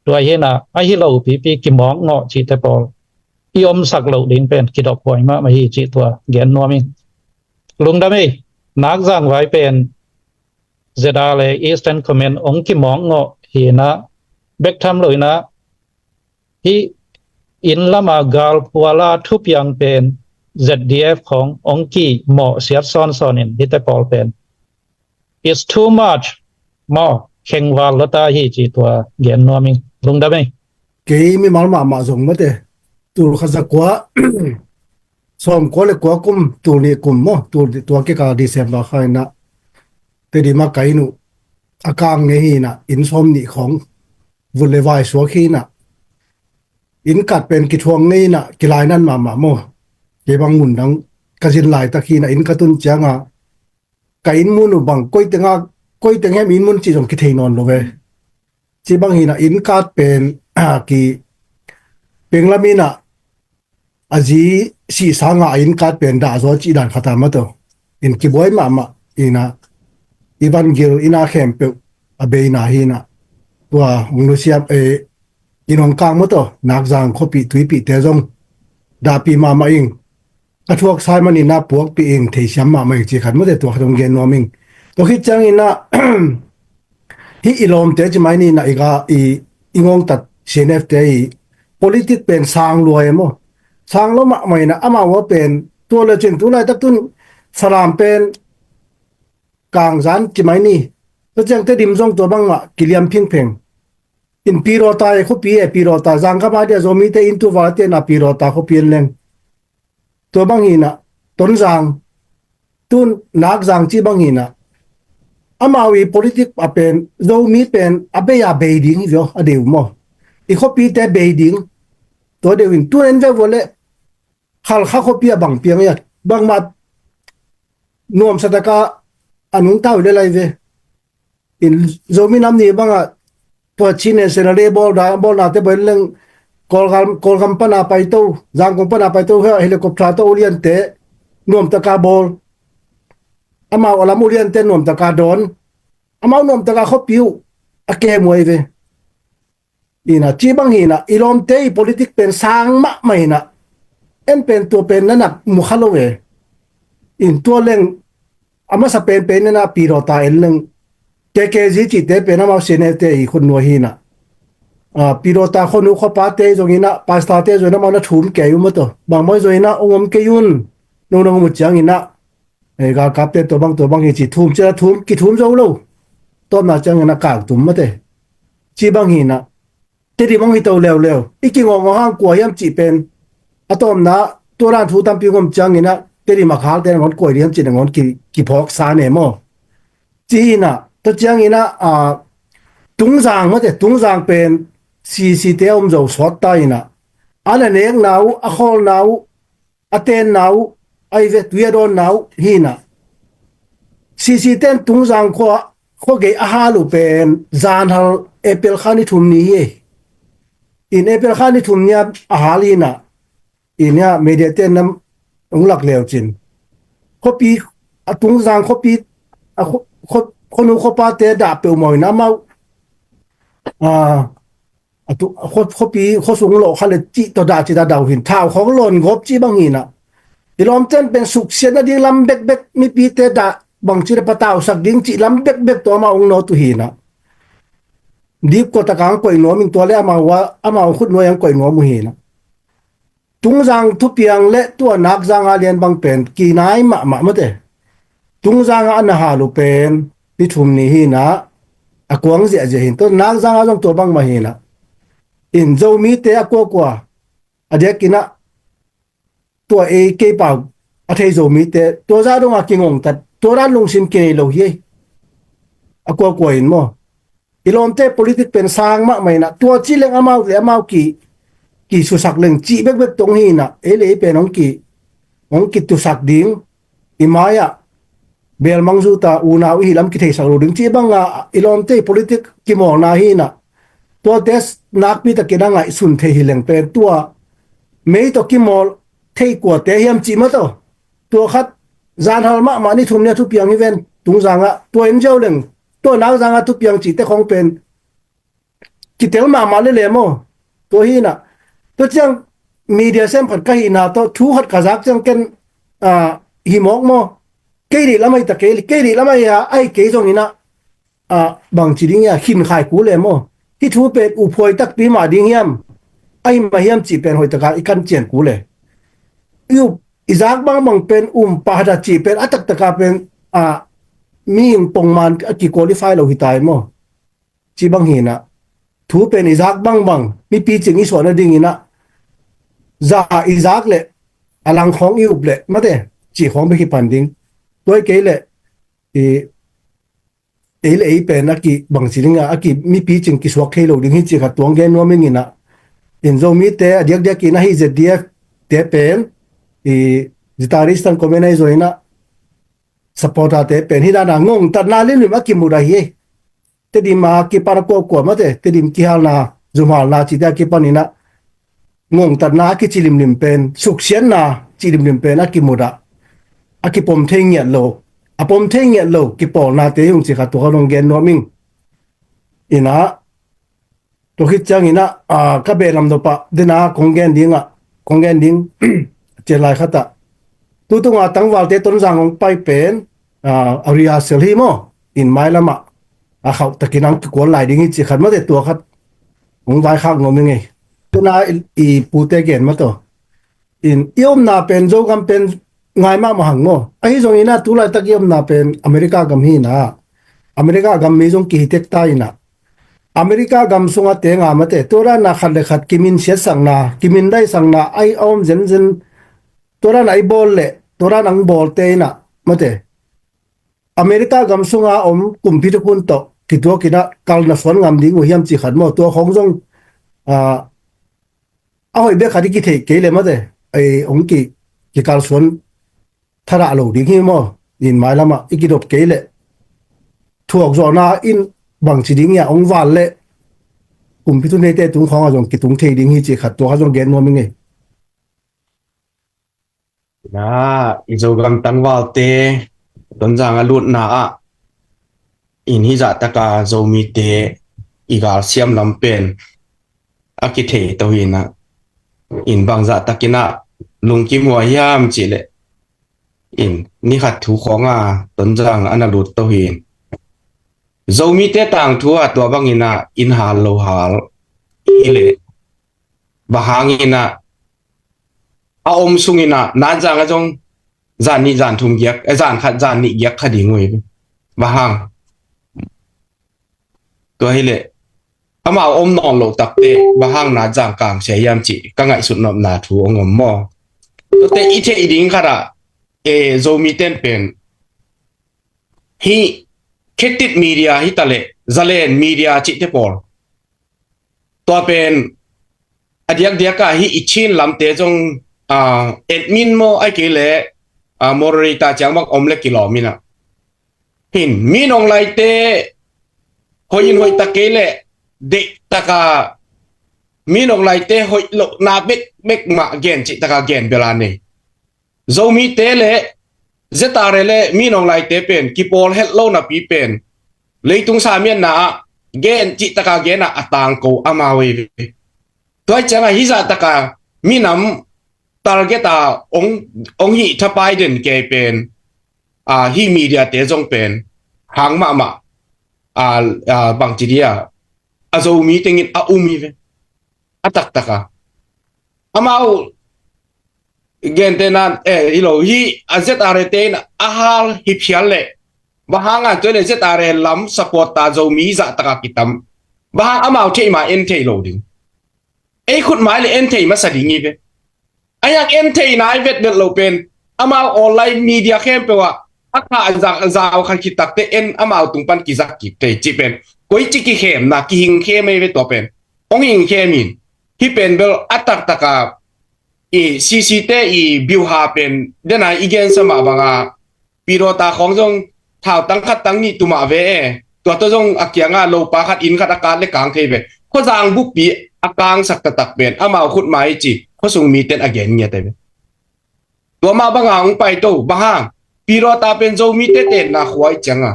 Tua hi na, ahi lopipi kimawk ngawh cihte pawl i omsak loh ding pen kidop huai mahmah hi cih tua gen nuam ing. Lungdam ei, Nakzang vai pen ZRA le Eastern Command ong kimawk ngawh hi na, bek tham lo hi na, hih inn lam a galphual a thupiang pen Z D F khawng ong kimawh siat sawnsawn in hihte pawl pen, it's too much maw, khengval lua ta hi cih tua gen nuam ing. Lungdam ei. Kei mimal mahmah zong mate, tul khat za kua, sawm kua le kua kum, tul nih kum maw, tul nih tua kikal December kha in ah, Tedim ah ka inn uh a kang ngei hi in ah, inn sawm nih khawng vut le vai suak hi in ah, inn kat pen kithuang ngei in ah, kilainan mahmah maw. Kei bang mun dang ka zin laitak hi in ah, inn ka tun ciang a, ka inn mun uh bang koi teng a, koi teng hem inn mun cih zong kithei nawn lo ve. Cih bang hi in ah, inn kat pen, ah, ki penglam in ah, a zi sih sang a inn kat pen dah zaw cih dan khat a maw tawh, in kibuai mahmah in ah, i van gil in ah khempeuh a bei na hi in ah, tua hong nusiam, eh, in hong kang maw tawh, Nakzang khuapih tuipihte zong dahpih mahmah ing. Ka thuak sai man in ah puakpih ing, theisiam mahmah ing cih khat mawte, tua khat hong gen nuam ing. Tua khit ciang in ah, hih i lawmte ci mai ni in ah, i ga, i, i ngawngtat C N F te i politic pen sang lua e maw. Sang lua mahmah in ah, amau a pen tua le cin tu laitak tun Salam pen kangzan ci mai ni. Tua ciang Tedim zong tua bang mah kiliam phingpheng. In Pirota e, khuapi e Pirota, Zangkam a dia Zomite inn tu val te na Pirota khuapi en leng. Tua bang hi in ah, Tonzang, tun Nakzang ci bang hi in ah, amau i politic a pen, Zomi pen a bei a bei ding hi vio, a deu maw. I khuapite bei ding, tua deu in, tun en ve vua le, Halkha khuapi a bang piang ia, bangmah nuamsa taka a nungta uh le lai ve. In Zomi nam ni banga tua Chin and Senale bawlna, bawlnate bawi leng Kawlgam, Kawlgam pana paito, Zangkong pana paito, he-, helicopter tawh uliante nuamtaka bawl. Amau a lam uliante nuamtaka dawn. Amau nuamtaka khuapi uh a kem uh ahi ve. Ina, ci bang hina, i lawmte i politik pen sang mahmah hina. En pen tua pen na nak mu kha lo ve. In tua leng a masa penpen ina pilawta en leng K K Z cihte pen amau senete i khutnuai hina. A, pilawta khuanu khuapate zong ina, pastate zong ina amau na thum kei uh mataw. Bangmawh zong ina ong om kei un. Nong nong mu ciang ina, e, galkapte tua bang tua bang hi ci thum ciang a thum, kithum zo lo. Tawpna ciang ina kangtum mate. Ci bang hina. Tedim hong hi to leuleu. I kingawngawng hang kua hiam cih pen a tawpna, tua dan thu tampi ngom ciang ina Tedim a khalte nangawn koi ding hiam cih nangawn ki, kiphawksa ne maw? Ci ina, tua ciang ina, a, Tungzang mate, Tungzang pen C C te a om zo sawt ta ina. A na nekna uh, a khawlna uh, a tenna uh, a i ve tui a dawnna uh hina. C C ten Tungzang khua, khua gei a hal uh pen zanhal April kha ni thum ni hi. In April kha ni thum ni a hal hina. In ia media ten nam ong lak leu cin. Khuapi, a Tungzang khuapi, a khu-, khu-, khuanu khuapate dah peuhmawh ina amau. A, a tu, a khua, khuapi, khuasung lawh kha le cih tawh dah cih dah dah uh hin. Thau khawng lawn gawp cih bang hina. I lawmten pen suksiat nading lam bekbek mipite dah bangci le patausak ding cih lam bekbek tawh amau ong nawt uh hina. Dipkua taka ang koih nuam in tua le amau a, amau khutnuai ang koih nuam uh hina. Tungzang thupiang le tua Nakzang a lian bang pen kinai mahmah mate. Tungzang a na hal uh pen ni thum ni hina a kuang ziahziah hin. Tua Nakzang a zong tua bangmah hina. In Zomite a kuakua a diak ina tua ei kei pau a thei Zomite tua za donga kingongtat, tua dan lungsim kinei lo hi. A kuakua in maw? I lawmte politik pen sang mahmah ina tua ci leng amau le amau ki, kisusak leng cih bekbek tong hina, ei le ei pen hong ki, hong kitusak ding, i mai-ah belmang zuta unau i hi lam kitheisak lo ding cih banga i lawmte i politik kimawlna hina. Tuate nakpi takin a ngaihsun thei hi leng pen tua mei tawh kimawl thei kuate hiam cih mataw. Tua khat zanhal mahmah ni thum ni a thupiang hi ven Tungzangah tua in ziau leng tua Nakzangah thupiang cihte khawng pen kitel mahmah lele maw? Tua hina. Tua ciang media sem khat ka hihna tawh thu khat ka zak ciang ken, a, hi mawk maw? Kei dih lam ahi ta kei, kei dih lam ahi a, ahi kei zong ina, a, bangci ding hia, khin khai ku le maw? Hih thu pen uphuai takpi mah ding hiam? Ahi mah hiam cih pen hoihtaka i kan cian ku le. I up, i zak bangbang pen um pahda cih pen a taktaka pen, a, mihing pongman a ki-qualify lo hi tai maw? Cih bang hina. Thu pen i zak bangbang mipi cing i suahna ding ina za i zak le a lang khawng i up le mate cih khawng bek hi pan ding. Tua hi kei le i ei le ei pen a ki bangci dinga a ki mipi cing kisuak thei lo ding hi cih khat tuang gen nuam ing ina. In Zomite a diakdiak ina hih Z D F te pen i zitari stan komen ahi zaw ina supporter te pen hih dana ngongtatna limlim a kimudah hi. Tedim a kipan a kuakua mate Tedim kihalna zumhalna cihte a kipan ina ngongtatna a kici limlim pen, suksiatna ci limlim pen a kimudah, a kipom thei ngiat lo, a pom thei ngiat lo kipawlnate hi ung cih khat tua kha dong gen nuam ing. Ina tua khit ciang ina, a, ka beh lam nopah dena kong gen dingah, kong gen ding cian lai khatah tutunga tangvalte Tonzang hong pai pen, a, a rehearsal hi maw? In mailamah a khauh takin ang kikuan lai ding hi cih khat mate tua khat hong vaikhak nuam ing ei. Tuna i, i pute gen mataw. In i omna pen Zogam pen ngai mahmah hang maw? Ahi zong ina tulaitak i omna pen America gam hi ina. America gam mi zong kihi tek ta ina. America gam sunga tenga mate tua dana khat le khat kimin siatsakna, kimin daisakna ahi a om zenzen. Tua dana i bawl le tua dana ang bawlte ina mate America gam sunga om kumpi thukhun tawh kituak ina kalna suan ngam ding uh hiam cih khat maw? Tua khawng zong, a, a hoih bek khat i kitheih kei le mate ei hong ki, kikalsuan thadah lo ding hi maw? Nin mailamah i kidop kei leh thuak zawhna in bangci ding ia hong val leh kumpi thuneite tung khawngah zong kitung thei ding hi cih khat tua kha zong gen nuam i ngei. Na, i Zogam tangvalte Tonzang a lutna ah in hih zahtaka Zomite i galsiam lam pen a kithei to hinah, in bang zahtakinah lungkim hua hiam cihleh in nikhat thu khawnga Tonzang a na lut to hin Zomite tangthu ah tua banginah in hal lo hal hileh bang hanginah a om sunginah Nazang a zong zan nih zan thum giak, eh, zan khat zan nih giak kha ding uh hi. Bang hang? Tua hileh amau om nawn loh takte bang hang Nazang kang sia hiam cih ka ngaihsut nopna thu hong om maw? Tuate i theih ding khatah, eh, Zomi ten pen hih Khetit Media hitaleh Zalen Media cihte pawl tua pen a diakdiakah hih i Chin lamte zong, ah, admin maw ai kei leh, ah, moderator ciang bang om le kilawm inah hin Min Aung Hlaing te hoih in hoih tak kei leh deihtaka Min Aung Hlaing te hoih lohna bekbek mah gen cihtaka gen bela nei. Zomite le ZRA le Min Aung Hlaing te pen kipawl het lo napi pen leitung samiatna ah gen cihtaka gen ah a tangko amau ei ve. Tua ciangah hih zahtaka minam target a ong, ong hih thapai den kei pen, a, hih media te zong pen hang mahmah, a, a, bangci dia a Zomi tengin a um hi ve. A taktaka amau gente nan, eh, hi lo hi a ZRA te in a hal hi phial leh bang hanga tua le ZRA lam support ta Zomi zahtaka kitam. Bang hang amau theih ma en thei lo ding. Ei khut mai le en thei masa ding hi ve. A hiang en thei nai vetvet lo pen amau online media khempeuh ah a kha a zau khan khitakte en amau tung pan kizak kik thei cih pen koici kikhemna kihing khem ei ve tua pen. Ong hing khem in hih pen bel a taktaka i CC te i biuha pen dena i gensa mah banga Pirota khawng zong thau tang khat tang nih tumah ve e. Tua tawh zong a kianga lopa khat inn khat a kat le kang thei ve. Khuazang buppi a kangsak taktak pen amau khut mai ci khuasung miten a gen ngiat ve. Tua mah banga hong pai to bang hang Pirota pen Zomite tenna khua i cianga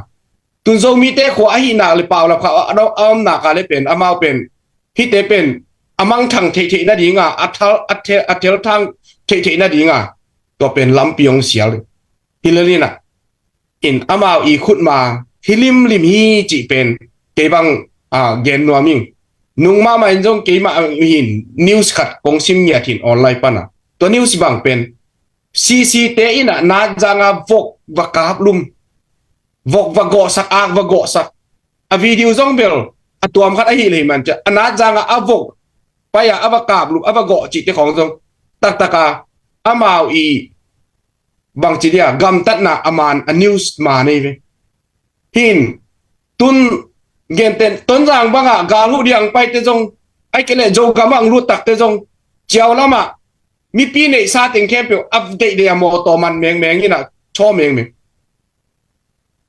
tun Zomite khua ahihna le paulap kha a omna ka le pen amau pen hihte pen a mangthang theihtheih nadinga a thal a thel a thelthang theihtheih nadinga tua pen lampi hong sial. Hi lelina in amau i khutma hi limlim hi cih pen kei bang, a, gen nuam ing. Nung mahmah in zong keimah hin news khat kong sim ngiat hin online pana. Tua news bang pen CC te inah Nazanga vok va kaplum, vok va gawhsak, ak va gawhsak. A video zong bel a tuam khat ahi lei man cia a Nazanga a vok pai a a va kaplum a va gawh cihte khawng zong taktaka amau i bangci dia gamtatna a man a news man ei ve. Hin tun genten Tonzang banga galhuh dia ang paite zong ai kei le Zogam ang lut takte zong ciau lama mipi neihsa teng khempeuh a deihdeih a mawtaw man mengmeng inah chaw mengmeng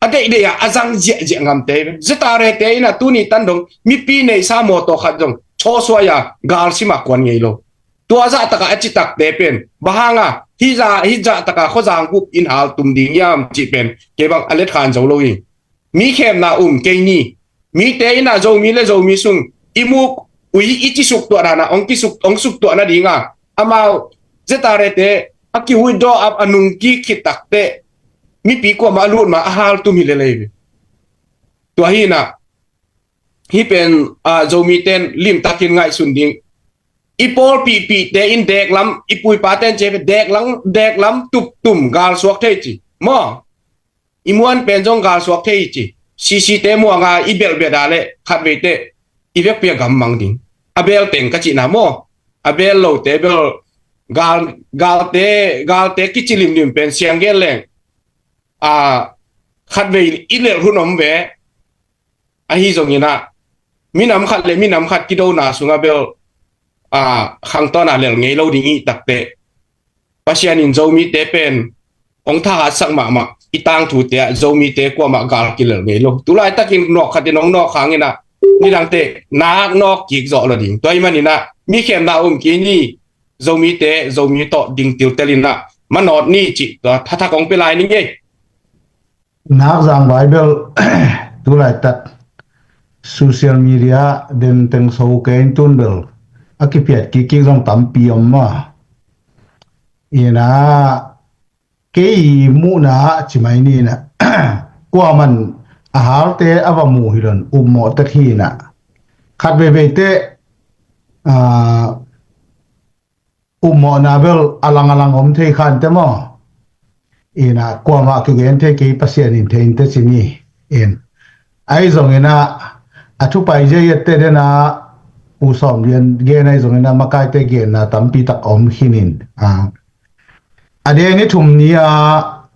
a deihdeih a a zang ziahziah ngamte hi ve. Zeta rete inah tuni tan dong mipi neihsa mawtaw khat zong chaw suai a galsima kuan ngei lo. Tua zahtaka a citakte pen bang hanga hih zahtaka khuazang gup in hal tum ding hiam cih pen kei bang a letkhan zo lo hi. Mi khemna um kei ni. Mite inah Zomi le Zomi sung i muk ui i cisuk tuah dana ong kisuk ong suk tuah nadinga amau zeta rete a kihuidawh a nungki khit takte mipi kuama a lutma a hal tum hi lelei ve. Tua hinah hih pen, a, Zomi ten limtakin ngaihsun ding. I pawlpihpihte in deklam i puipa ten ce deklam deklam tuptum galsuak thei ci maw? I muan pen zong galsuak thei ci. CC te muanga i belbet a le khatveite i vekpi a gammang ding. A bel teng ka cihna maw? A bel lote bel gal galte galte kici limlim pen siang gen leng, a, khatvei i lelh hun om ve. Ahi zonginah minam khat le minam khat kidona sunga bel, a, khangtawna lel ngei lo ding i takte Pasian in Zomite pen ong thahatsak mahmah. i tangthu te ah Zomite kuamah gal kilel ngei lo. Tulai takin nawk khat in hong nawk hangin ah nidangte nak nawk kik zawh lo ding. Tua ahih manin ah mi khemna um kei ni. Zomite Zomi tawh ding tiltel in ah manawt ni cih tua thathak hong pia lai ning ei. Nakzang Bible tulaitak social media den teng so kei in tun bel a kipiat kik kik zong tampi om maw. Ina kei muhna ah ci mai ni ina kuaman a halte a va mu hi lo in upmawh tek hi ina khat veiveite upmawhna bel a lang a lang om thei kha inteh maw. Ina kuamah kigen thei kei, Pasian in thei inteh ci ni. In ahi zongin ah a thupai zia i etteh den ah U Sawm Lian gen ahi zongin ah makaite genna tampi tak om khin in a deni thum ni ah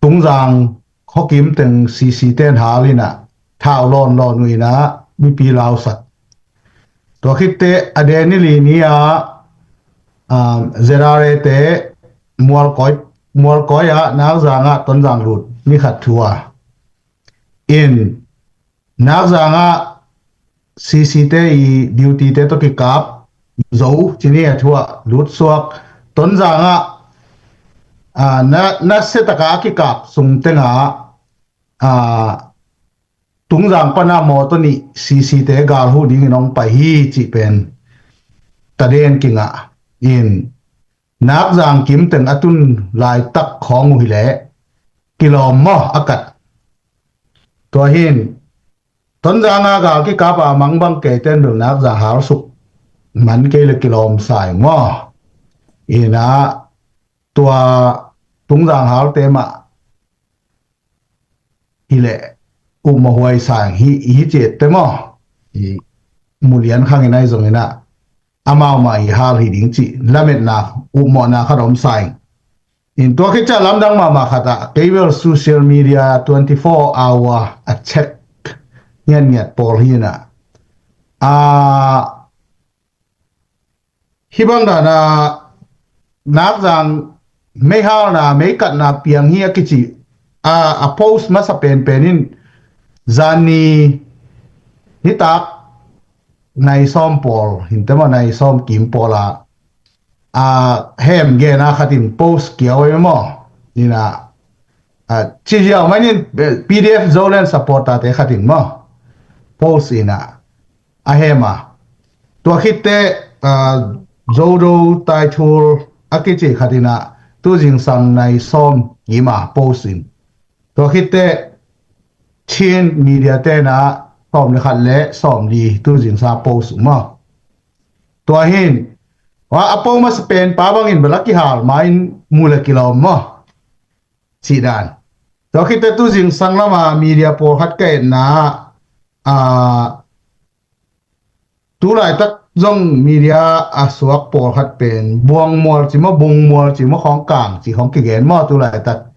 Tungzang khuakim teng C C ten hal in ah thau lawnlawn uh in ah mipi lausak. Tua khitteh a deni li ni ah Z R A te Mualkawi ah Nakzang ah Tonzang lut ni khat thu a in Nakzang ah C C te i duty te tawh kikap zo ci ni a thu ah lutsuak. Tonzang ah nasia taka a kikap sung teng ah Tungzang pan ah mawtaw nih C C te gal huh dingin hong pai hi cih pen taden kingah in Nakzang kim teng a tun laitak khawng uh hileh kilawm maw a kat. Tua hin Tonzang ah gal kikap a mangbang keiten bel Nakzang hal suk man kei le kilawm sa ing maw. Ina tua Tungzang halte mah hileh upmawh huai sa ing hi, hi ci etteh maw. Mulian khang in ahi zongin ah amau mah i hal hi ding cih lametna upmawhna khat om sa ing. In tua khit ciang lamdang mahmah khat ah kei bel social media twenty four hour a check ngiatngiat pawl hi in ah hih bang dan ah Nakzang meihalna meikatna piang hi a kici a post masa penpen in zani nitak nai sawm pawl hinteh maw, nai sawm kim pawl a a hem gen a khat in post kiau ei maw. Ina ci ziau mai nin P D F Zoland supporter te khat in maw post ina a hem a tua khitteh Zodo Taithul a kici khat in ah tuzingsang nai sawm kim a post in tua khitteh Chin media ten ah sawm le khat le sawm li tuzingsang post uh maw. Tua hin a post masa pen pa bangin bel a kihal ma in mu le kilawm maw. Cih dan tua khitteh tuzingsang lama media pawlkhat ka etna ah tulaitak zong media a suak pawlkhat pen Buangmual ci maw, Bungmual ci maw, Khawngkang ci khawng kigen maw tulaitak.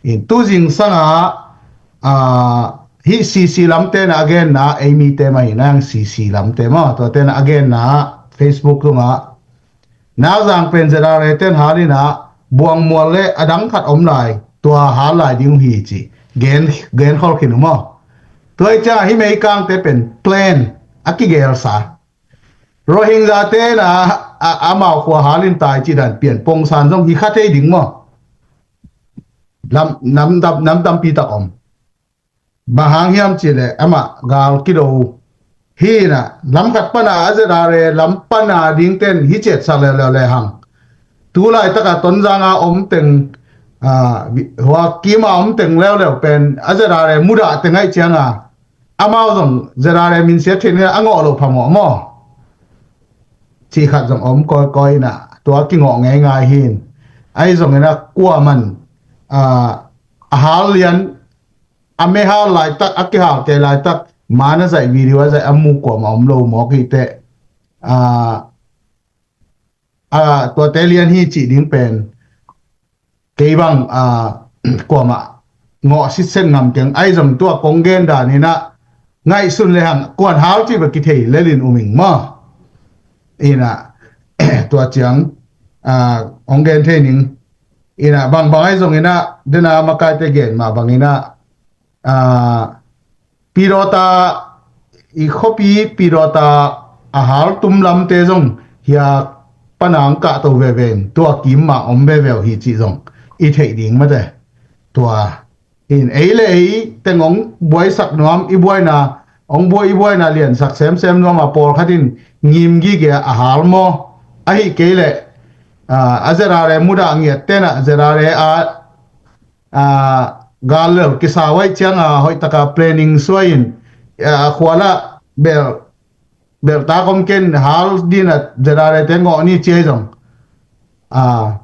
In tuzingsang ah hih C C lamte na a genna ei mite mah hi nang C C lamte maw, tuate na a genna Facebook tungah Nakzang pen Z R A ten hal in ah Buangmual le a dang khat om lai tua hal lai ding uh hi ci gen, gen khol khin uh maw. Tua hi ciangah hih meikangte pen plan a kigelsa Rohingya te na amau khua hal in tai ci dan pian pongsan zong hi kha thei ding maw. Lam, nam, nam, nam tampi tak om. Bang hang hiam cih leh amah gal kido hi in ah lam khat pana a Z R A lam pana ding ten hi ciatsak leuleu le hang. Tulaitak a Tonzang a om teng hua kim a om teng leuleu pen a Z R A mudah teng aih cianga amau zong Z R A minsiat theih in a ngawh loh phamawh maw. Cih khat zong om kawikawi in ah tua kingawh ngeingai hi in ahi zongin ah kuaman a hal lian a mehal laitak a kihal kei laitak man a zaih video a zaih a mu kuamah om lo mawk hi teh. Tuate lian hi cih ding pen kei bang kuamah ngawh sitset ngam keng ahi zong tua kong gen dan in ah ngaihsun le hang kuan hal cih bek kithei lelin um ing maw. In ah tua ciang hong gen thei ning. Ina bang bang ahi zong ina dena makaite gen mah bang ina, ah, Pidawta i khuapi Pidawta a hal tum lamte zong hia panang kahto veve in tua kim mah om veve uh hi cih zong i theih ding mate. Tua in ei le ei teng hong buaisak nuam i buaina, hong buai i buaina liansak semsem nuam a pawlkhat in ngim gige a hal maw? Ahi kei leh, ah, a zerare mudah ngiat tenah zerare a, ah, gal lel kisau aih cianga hoihtaka planning suai in, ah, khuala bel, beltak om ken hal dinah zerare te ngawh ni ciai zong, ah,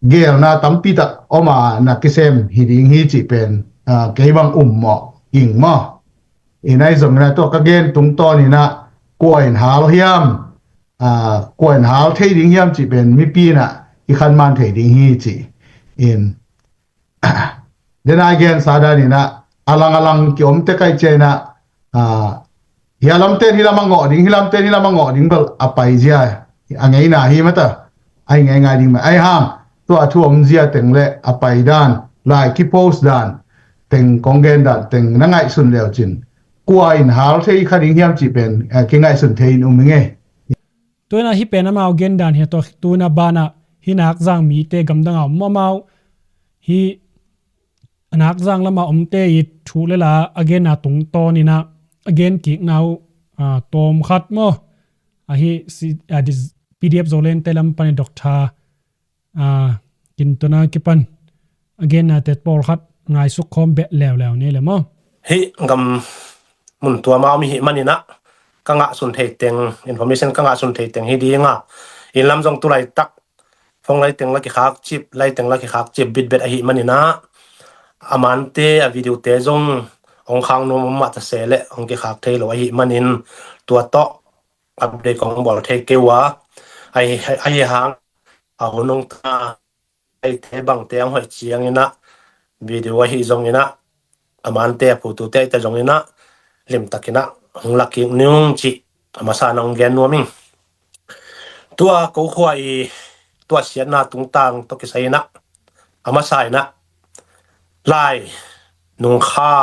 gelna tampi tak om a na kisem hi ding hi cih pen, ah, kei bang um maw, ging maw? Ina i zong ina tua ka gen tungtawn ina kua in hal hiam, ah, kua in hal thei ding hiam cih pen mipi ina i khanman thei ding hi cih in. Dena i gensa dan ina alang alang kiom te kaih ciai ina, ah, hia lamten hi lam a ngawh ding, hi lamten hi lam a ngawh ding bel a pai zia a ngeina hi mata. Ahi ngeingai ding mah ahi hang tua a thu om zia teng le a pai dan, lai kipost dan teng, kong gen dan teng na ngaihsun leu cin kua in hal thei kha ding hiam cih pen, eh, kingaihsun thei in um i ngei. Tuina hi pen amau gen dan hi a tua tuina banah hi nak zang mite gamdang a om amau hi a nak zang lama omte i thu le la a genna tungtawn ina a gen kikna uh, ah, tawm khat maw? Ahi si, ah, dis-, P D F Zoland te lam pan i Doctor, ah, Kintuna kipan a genna te pawlkhat ngaisuk khawm beh leuleu ni le maw? Hi gam mun tua ma om hi manina ka ngah sun thei teng, information ka ngah sun thei teng hi dinga, in lam zong tu laitak phone lai teng la kikhak cip, lai teng la kikhak cip bitbet ahi manina, a mante a video te zong hong khak nuam om mah ta se le hong kikhak thei lo ahi manin tua tawh update kong bawl thei kei uh a, ahi, ahi hang a hun hong ta, aite bangte hong hoih ciang ina video ahi zong ina a mante a phutute aite zong ina limtak ina hong lakik ning cih a masa na hong gen nuam ing. Tua ko khua i tua siatna tungtang tawh kisai ina a masa ina lai nungkha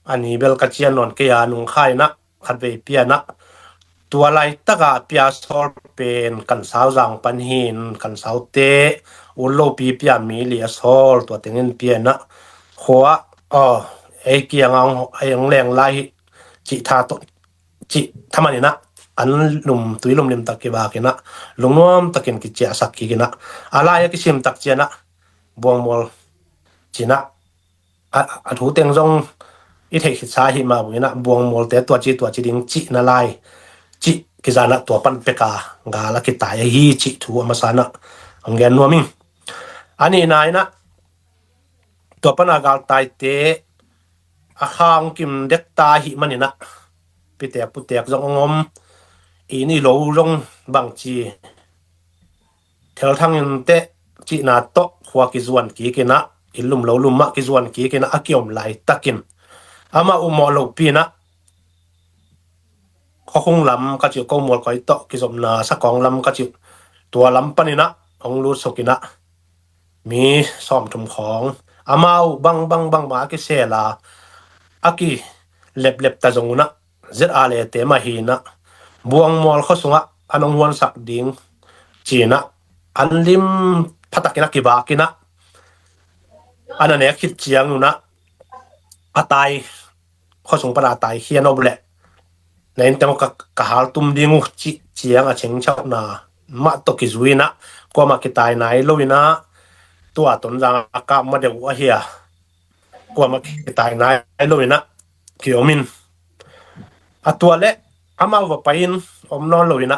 a ni bel ka cian nawn kei a nungkha ina khatvei piana tua laitaka pia sawl pen kan sau zang pan hin kan saute un lopi pia mi li a sawl tua tengin piana khua aw ei kianga hong leng lai hi cih tha tawh cih thaman ina an lum tui lum limtak kivak ina lungnuam takin kiciahsak kik ina a lai a kisim tak ciana buangmual cina a, a thu teng zong i theih khitsa hi mah bangina buangmualte tuaci tuaci ding cihna lai cih kizana tua pan peka gal a kitai ahi cih thu a masana hong gen nuam ing. A nihna ina tua pana galtaite a khang kim dekta ahi manina pitek putek zong hong om i ni lo zong bangci thelthangin teh cihna tawh khua kizuan kikina inn lum lo lum mah kizuan kikina a kiom laitakin amah umawh lohpina khuakhung lam ka cih ko mual koi tawh kizopna sakawng lam ka cih tua lam panina hong lut sukina mi sawmthum khawng amau bang bang bang mah a kisela a kileplep ta zong una zet a lete mah hina buangmual khua sungah an hong huansak ding cina an lim phatakin a kibakina an a nek khit ciang una a tai khua sung pana a tai khian op leh na in teng ka, ka hal tum ding uh cih ciang a chengchauhna mah tawh kizuina kuamah kitai nai loina tua Tonzang a kap ma deuh uh ahi a kuamah kitai nai loina kiomin a tua le amau va pai-in om nawn loina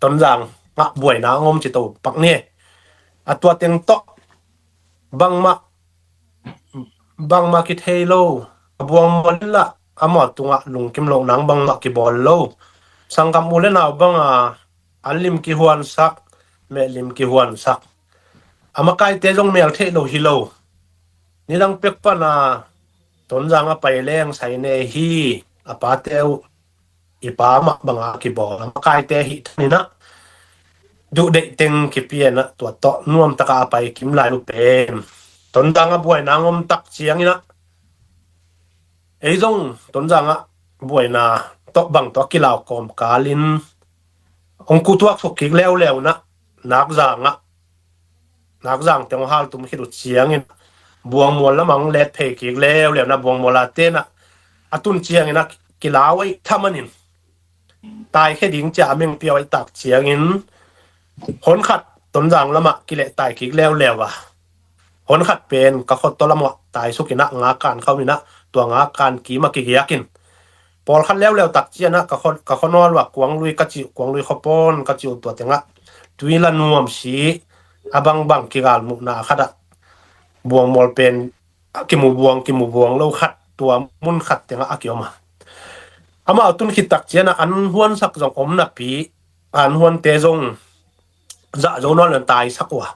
Tonzang ah buaina ngom ci to pak ni a tua teng tawh bangmah bangmah kithei lo a buang mual inla amau tungah lungkim loh nang bangmah kibawl lo sanggam u le nau banga an lim kihuansak meh lim kihuansak a makaite zong mel theih lo hi lo. Nidang pek pana Tonzang a pai leng sai ne hi a pate uh i pa mah banga kibawl a makaite hih thaninah duh deih teng kipia in ah, tua tawh nuam taka a pai kim lai uh pen Tonzang ah buaina hong om tak ciangin ah, ei zong Tonzang ah buaina tawh bang tawh a kilau kawmkal in hong kutuak suk kik leuleu in ah, Nakzang ah, Nakzang teng hong haltum khit uh ciangin Buangmual lamah hong let phei kik leuleu in ah, Buangmual a ten ah a tun ciangin ah kilau ei thaman in taikhia ding ci-a a meng pia uh ahih tak ciangin, hon khat Tonzang lamah kilehtai kik leuleu a, hon khat pen ka khua tawh lamah taisuk in ah, nga kan khauh in ah, tua nga kan kim ah kigiak in, pawlkhat leuleu tak ciangin ah ka khua, ka khua nawl uh ah Kuanglui ka cih uh, Kuanglui khuapawn ka cih uh, tua teng ah tui la nuam si a bangbang kigalmuhna khat ah Buangmual pen a kimu buang, kimu buang lo khat, tua mun khat teng ah a kiom a. Amau tun khit tak ciangin ah an huansak zong om napi, an huante zong zah zo nawn lo in taisak uh a.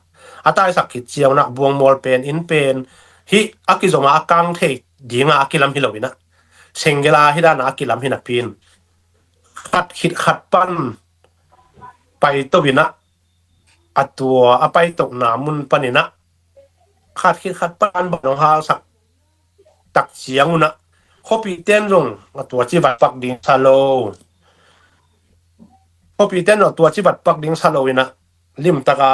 A taisak khit ciangin ah Buangmual pen inn pen hih a kizom a a kang thei ding a a kilam hi lo in ah, sengel a hih dan a a kilam hi napi in, khat khit khat pan paito in ah, a tua a paitona mun panin ah khat khit khat pan bang hong halsak tak ciangun ah, khuapihte in zong a tua ci vatpak ding sa lo. Khuapihte in zong a tua ci vatpak ding sa lo in ah, limtaka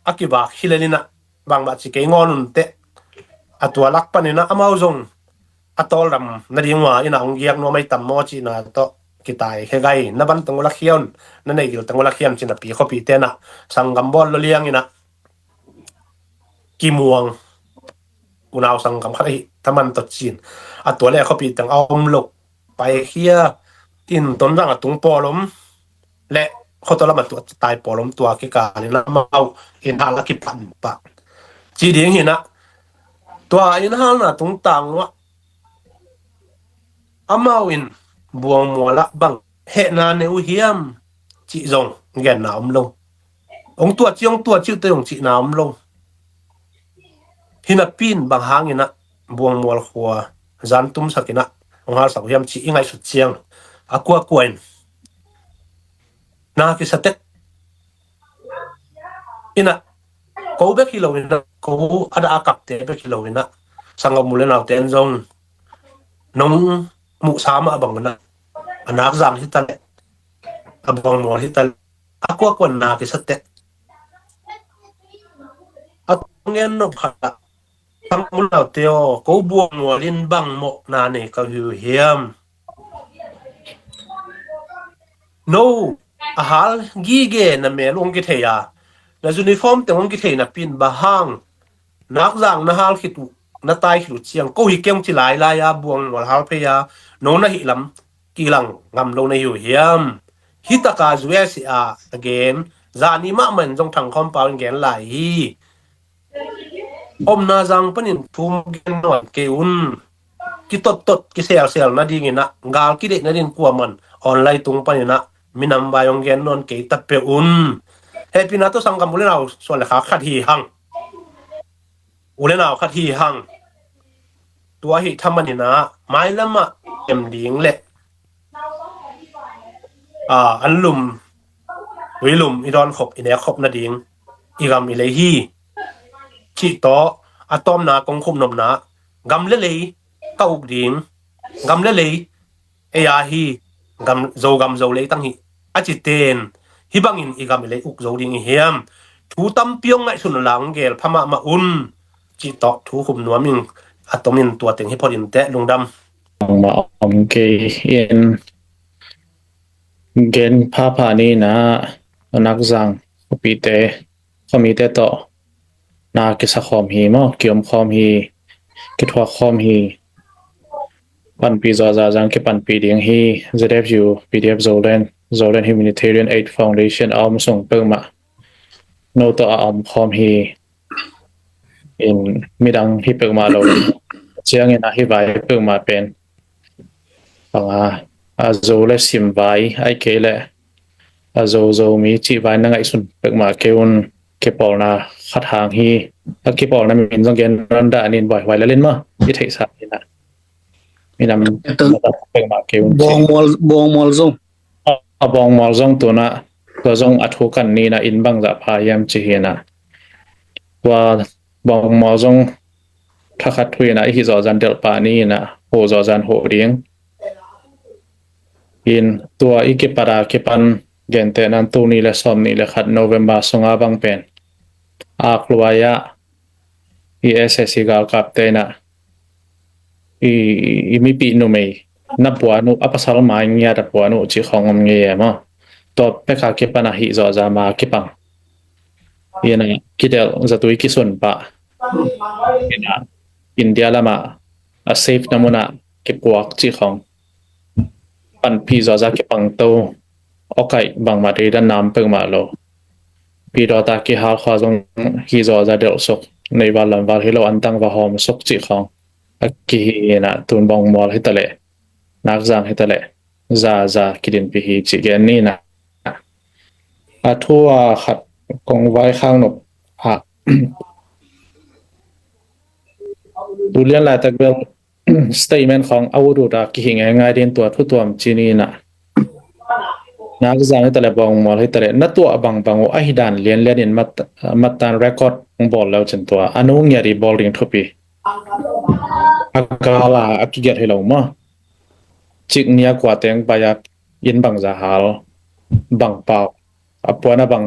a kivak hi lel in ah, bangmah ci kei ngawn un teh, a tua lak panin ah amau zong a tawldam nading uh a, in ah hong giak nuam ahi tam maw cihna tawh kitaikhia gai, na ban teng uh la khia un, na neigil teng uh la khia un ci napi, khuapihte in ah sanggam bawl lo liang in ah kimuang, unau sanggam khat ahi thaman tawh ci-in, a tua le khuapih teng a om lo, paikhia in, Tonzang a tung pawl om le khua tawh lam a tua tai pawl om, tua kikal in amau inn hal a kipan pah ci ding hi in ah, tua inn halna tungtang uh ah amau in Buangmual ah bang hehna nei uh hiam cih zong genna om lo. Hong tua ci, hong tua ci uh teh zong cihna om lo. Hi napi in bang hangin ah Buangmual khua zan tumsak in ah hong halsak uh hiam cih i ngaihsut ciang, a kuakua in na kisa tek in ah, ko bek hi lo in ah, ko a dah a kapte bek hi lo in ah, sanggam u le naute in zong nong muhsa mah bang in ah, a Nakzang hi ta leh, a Buangmual hi ta leh, a kuakua in na kisa tek. A tua ngen nop khat ah, sanggam u le naute aw, ko Buangmual in bang mawhna nei ka hi uh hiam? No a hal gige na mel uh hong kithei a, na uniform teng hong kithei napi in bang hang Nakzang na hal khit uh, na tai khit uh ciang ko hi keng ci lailai a, Buangmual hal phei a, no na hih lam kilang ngam lo na hi uh hiam? Hi taka U S A a gen, zani mahmah in zong Thang Khawm Pau in gen lai hi. Omna zang panin thu gen nawn kei un. Kitottot kiselsel nadingin ah, gal kideih nading kuaman online tung panin ah minam vai hong gen nawn kei ta peuh un. Hehpihna tawh sanggam u le nau suan le khak khat hi hang, u le nau khat hi hang. Tua hi thaman in ah mailam ah em ding le, a, an lum, ui lum i dawn khop, i nek khop nading i gam i lei hi. Cih tawh a tawpna kong khum nopna, gam le lei ka uk ding, gam le lei ei a hi, gam, Zogam Zolei tang hi, a ci ten, hi bangin i gam i lei uk zo ding i hiam? Thu tampi hong ngaihsun la, hong gel pha mahmah un. Cih tawh thu khum nuam ing, a tomin tua teng hi phot in teh, lungdam. Bangmah om kei in, gen phapha ni in ah, Nakzang khuapihte, khuamite tawh na kisa khawm hi maw, kiom khawm hi, kithuak khawm hi. Panpih zawh zahzah kipanpih ding hi. Z F U, P D F Zoland, Zoland Humanitarian Aid Foundation a om sung peuhmah no tawh a om khawm hi. In midang hi peuhmah lo ciangin ah hi vai peuhmah pen, banga, a Zo le Sim vai, ahih kei leh a Zo Zomi cih vai na ngaihsun peuhmah kei un. Kipawlna khat hang hi. A kipawlna min zong gen nawn dah ni in, buaihuai lel in maw, i theihsa in ah. Minam peuhmah kei un. Bawngmual, Bawngmual zong, a, a Bawngmual zong tu in ah Tua zong a thu kan ni in ah, in bangzah pha hiam ci hi in ah. Tua bawngmawl zong thakhat thu in ah, i hih zawh zah in delh pah ni in ah, huh zawh zah in huh ding. In tua i kipat a kipan gentehna in tul nih le sawmnih le khat November sunga bang pen Akluai ah i SAC galkapte in ah i, i mipi numei na puan uh, a pasal mai ngiat a puan uh cih khawng om ngei e maw. Tua pek a kipan a hih zawh zah ma kipang in ah kidelh zatui kisun pah in ah, India lamah a safe na mun ah kipuak cih khawng. Panpih zawh zah kipang to, awkaih bangmah deidan nam peuhmah lo. Pidawt a kihal khua zong hih zawh zah delh suk, neihval lamval hi lo, antang va hawm suk cih khawng a kihi in ah, tun bawngmawl hi ta leh, Nakzang hi ta leh, za za kidinpih hi cih gen ni in ah. A thu a khat kong vaikhak nop ah, tu lian laitak bel statement khawng a ut ut a kihih ngeingai ding, tua thu tuam ci ni in ah. Nakzang hi ta leh, bawngmawl hi ta leh, na tuah bangbang uh a hi dan lianlian in mat, mattan record hong bawl le uh cin, tua a nu ngiat i bawl ding thupi. A gal a a kigelh hi lo maw. Cik nia kua teng pai a, in bangzah hal, bang pau, a puan a bang,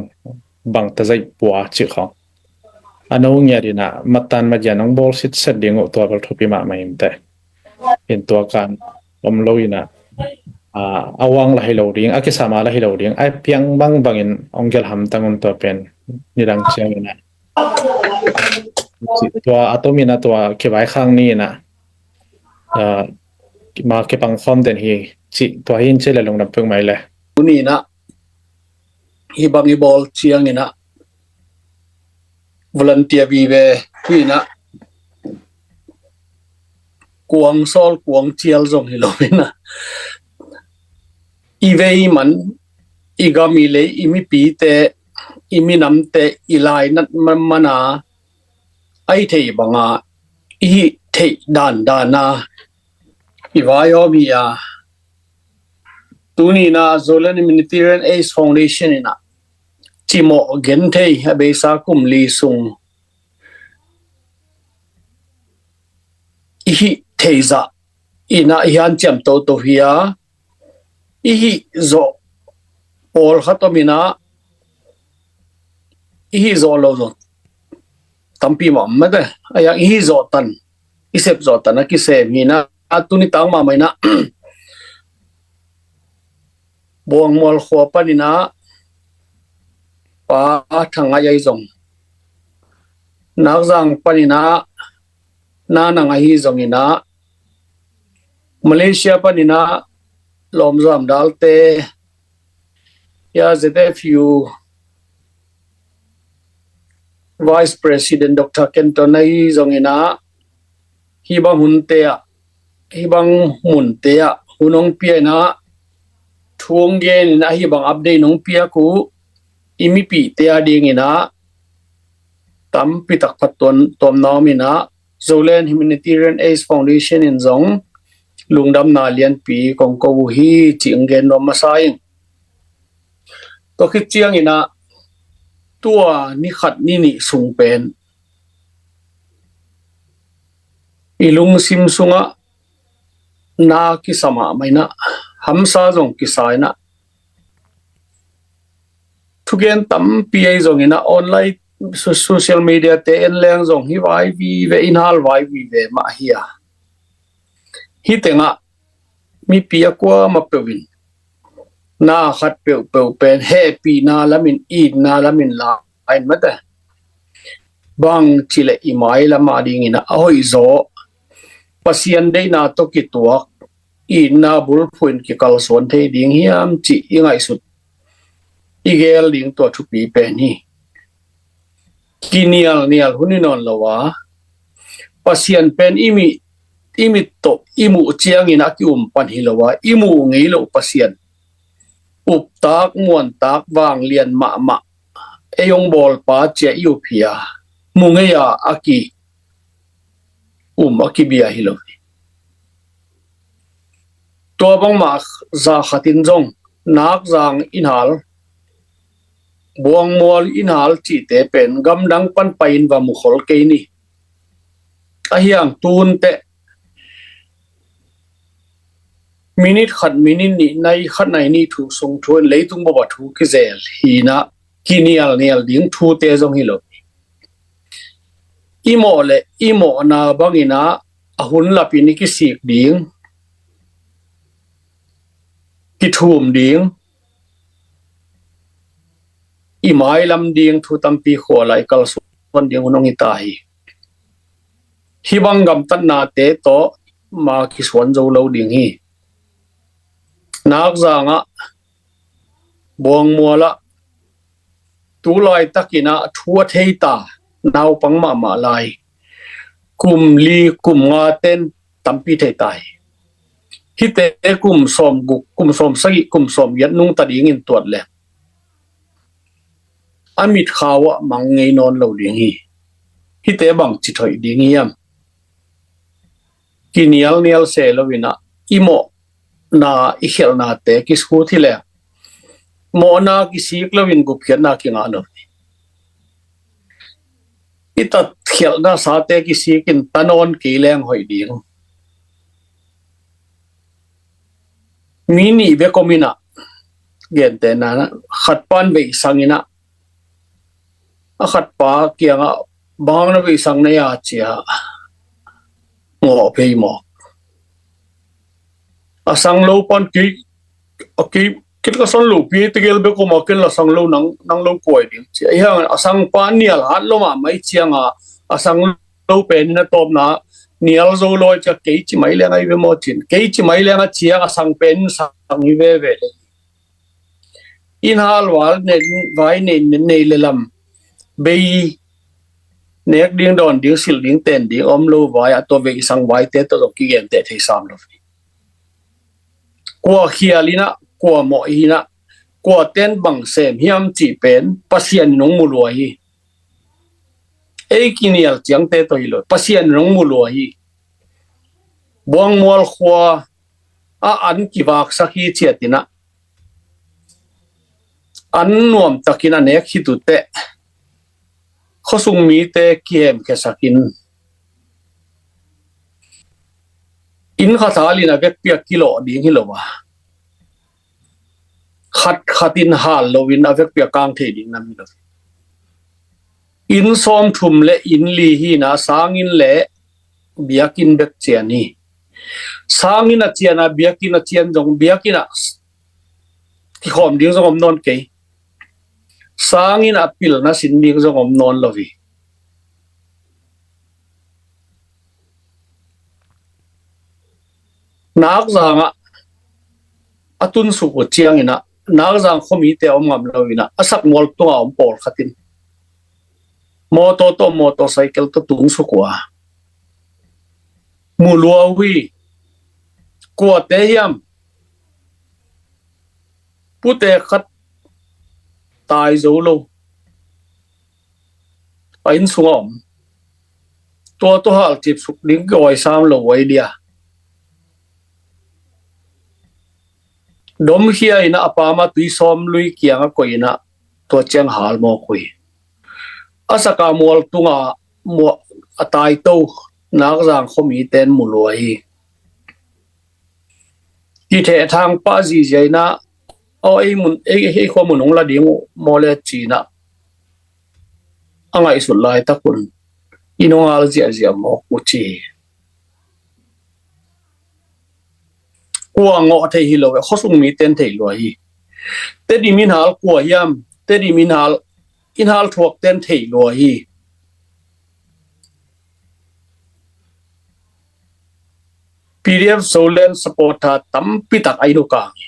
bang tazaih pua cih khawng. A nu ngiat in ah mattan magian hong bawl sitset ding uh, tua bel thupi mahmah in teh. In tua kan om lo in ah, a, a uang lah hi lo ding, a kisam a lah hi lo ding, a piang bangbang in hong gelh hamtang un, tua pen nidang ciang in ah. Tua a tom in ah, tua kivaikhak ni in ah, a, ma kipang khawm den hi cih, tua hi in ci leh lungdam peuhmah leh. Tuni in ah hih bang i bawl ciang in ah volunteer vive hi in ah, kuang sawl kuang cial zong hi lo in ah, i vei man, i gam i lei, i mipite, i minamte, i lainat man, man a, a i theih bang a, i hih theih dan dan a i vai om hi a. Tuni in ah Zoland Humanitarian Aid Foundation in ah cimawh genthei, a beisa kum li sung i hih theih zah in ah i hanciam toto hi a, i hih zawh pawlkhat om in ah, i hih zawh lo zong tampi mah om mate. A yang i hih zawh tan, i sep zawh tan a kisem hi in ah, tuni tang mahmah in ah Buangmual khua pan in ah Pa Thang Ngai ahi zong, Nakzang pan in ah Na Nang ahi zong in ah, Malaysia pan in ah Lawm Zam Dal te, ya Z F U Vice President Doctor Kenton ahi zong in ah, hih bang hunte ah, hih bang munte ah hun hong pia in ah, thu hong gen in ah, hih bang update hong piak uh i mipihte a ding in ah tampi tak phattuam, tuamna om in ah, Zoland Humanitarian Aid Foundation in zong lungdamna lianpi kong ko uh hi cih hong gen nuam masa ing. Tua khit ciang in ah, tua ni khat ni nih sung pen i lungsim sungah na kisa mahmah in ah, hamsa zong kisa in ah, thugen tampi ahi zong in ah, online, so-, social media te en leng zong hih vai vive, in hal vai vive mah hi a. Hih tengah mipi a kuamah peuh in na khat peuhpeuh pen hehpihna lam in, itna lam in la in mate. Bang ci leh i mailam a ding in ah a hoihzaw, Pasian deihna tawh kituak, itna bulphuh in kikalsuan thei ding hiam cih i ngaihsut, i geel ding tua thupi pen hi. Kinialnial hun hi nawn lo a, Pasian pen i mit, i mit tawh i muh ciang in a ki-um pan hi lo a, i muh ngei loh Pasian, uptak muantak, vanglian mahmah, ei hong bawlpa ci a i up hi a, mu ngei a a ki-um, a kibia hi lo hi. Tua bangmah zah khat in zong Nakzang in hal, Buangmual in hal cihte pen gamdang pan pai-in va mukhol kei ni. Ahiang tun teh minit khat, minit nih, nai khat, nai nih thu sung thu in leitung bawh a thu kizel hi-in ah, kinialnial ding thute zong hi lo. I mawh le i mawhna bangin ah a hun lapin i kisik ding, kithum ding, i mailam ding thu tampi khua lai kalsuan ding hun hong hi ta hi. Hih bang gamtatnate tawh ma kisuan zo lo ding hi. Nakzang ah, Buangmual ah, tu laitakin ah thu a thei ta naupang mahmah lai, kum li kum nga ten tampi thei ta hi. Hihte kum sawm guk, kum sawm sagih, kum sawm giat nungta dingin tuat le a mitkhau ah mang ngei nawn lo ding hi. Hihte bangci hoih ding hiam? Kinialnial se lo-in ah, i mawhna, i khialhnate kisut hi leng, mawhna kisik loin gupkhiatna kingah lo hi. I tatkhialhna sate kisikin ta nawn kei leng hoih ding. Mi nih bek om-in ah, gentehna-in ah, khat pan veisang-in ah, a khat pa kiangah, "Bang hang na veisang na hia?" ci-a ngawh phei mawk. A sang lo pan, "Kei, a kei, kei ka sang lo pi tegel bek om a, ken la sang lo nang, nang lo kua hi ding," ci-a. Ahi hangin a sang pa nial hat lo mahmah ahih ciangin a sang lo pen in a tawpna nial zo lo ahih ciangin, "Kei ci mai leng ahi ve maw," ci-in. "Kei ci mai leng," a ci-a, a sang pen in sang hi veve le. Inn hal val ne, vai nei, nei le lam, bei nek ding, dawn ding, silh ding, ten ding om lo vai-ah, tua veisang vaite tawh zong kigenteh thei sam lo. Kua khial in ah, kua mawh in ah, kua ten bang sem hiam cih pen Pasian in hong mu lua hi. Ei kinial ciangte tawh hi lo, Pasian in hong mu lua hi. Buangmual khua ah an kivaksak hi ciat in ah, an nuamtakin a nek khit uh teh, khuasung mite kihemkhiasakin, inn khat hal in a vekpi-a kilawh ding hi lo a, khatkhat in hal loin a vekpi-a kang thei ding nam hi lo. Inn sawmthum le inn li hi-in ah, sanginn le biakinn bek cian hi. Sanginn a cian a, biakinn a cian zong, biakinn ah kikhawm ding zong om nawn kei. Sanginn ah pilna sin ding zong om nawn lo hi. Nakzang ah a tunsuk uh ciangin ah, Nakzang khuamite a om ngam lo-in ah, a sak mual tungah a om pawlkhat in mawtaw tawh, motorcycle tawh tunsuk uh a, mu lua uh hi. Kuate hiam? Pute khat tai zo lo, a inn sungah om. Tua tawh halcip suk ding kiawisam lo uh a, idea. Domkhia in ah, a pam a tui sawm lui kiangah koih in ah, tua ciang hal mawk uh hi. A sak a mual tungah, mual a taito Nakzang khuamite in mu lua hi. Kithehthang pah zihziah in ah, "Aw, ei mun, ei, ei khua mun hong la ding uh maw le?" ci-in ah, a ngaihsut laitak un inn hong hal ziahziah mawk uh ci hi. Kua ngawh thei hi lo, khuasung mite in thei lua hi. Tedim inn hal kua hiam? Tedim inn hal, inn hal thuakte in thei lua hi. P D F Zoland supporter tampi tak a inn uh kang hi.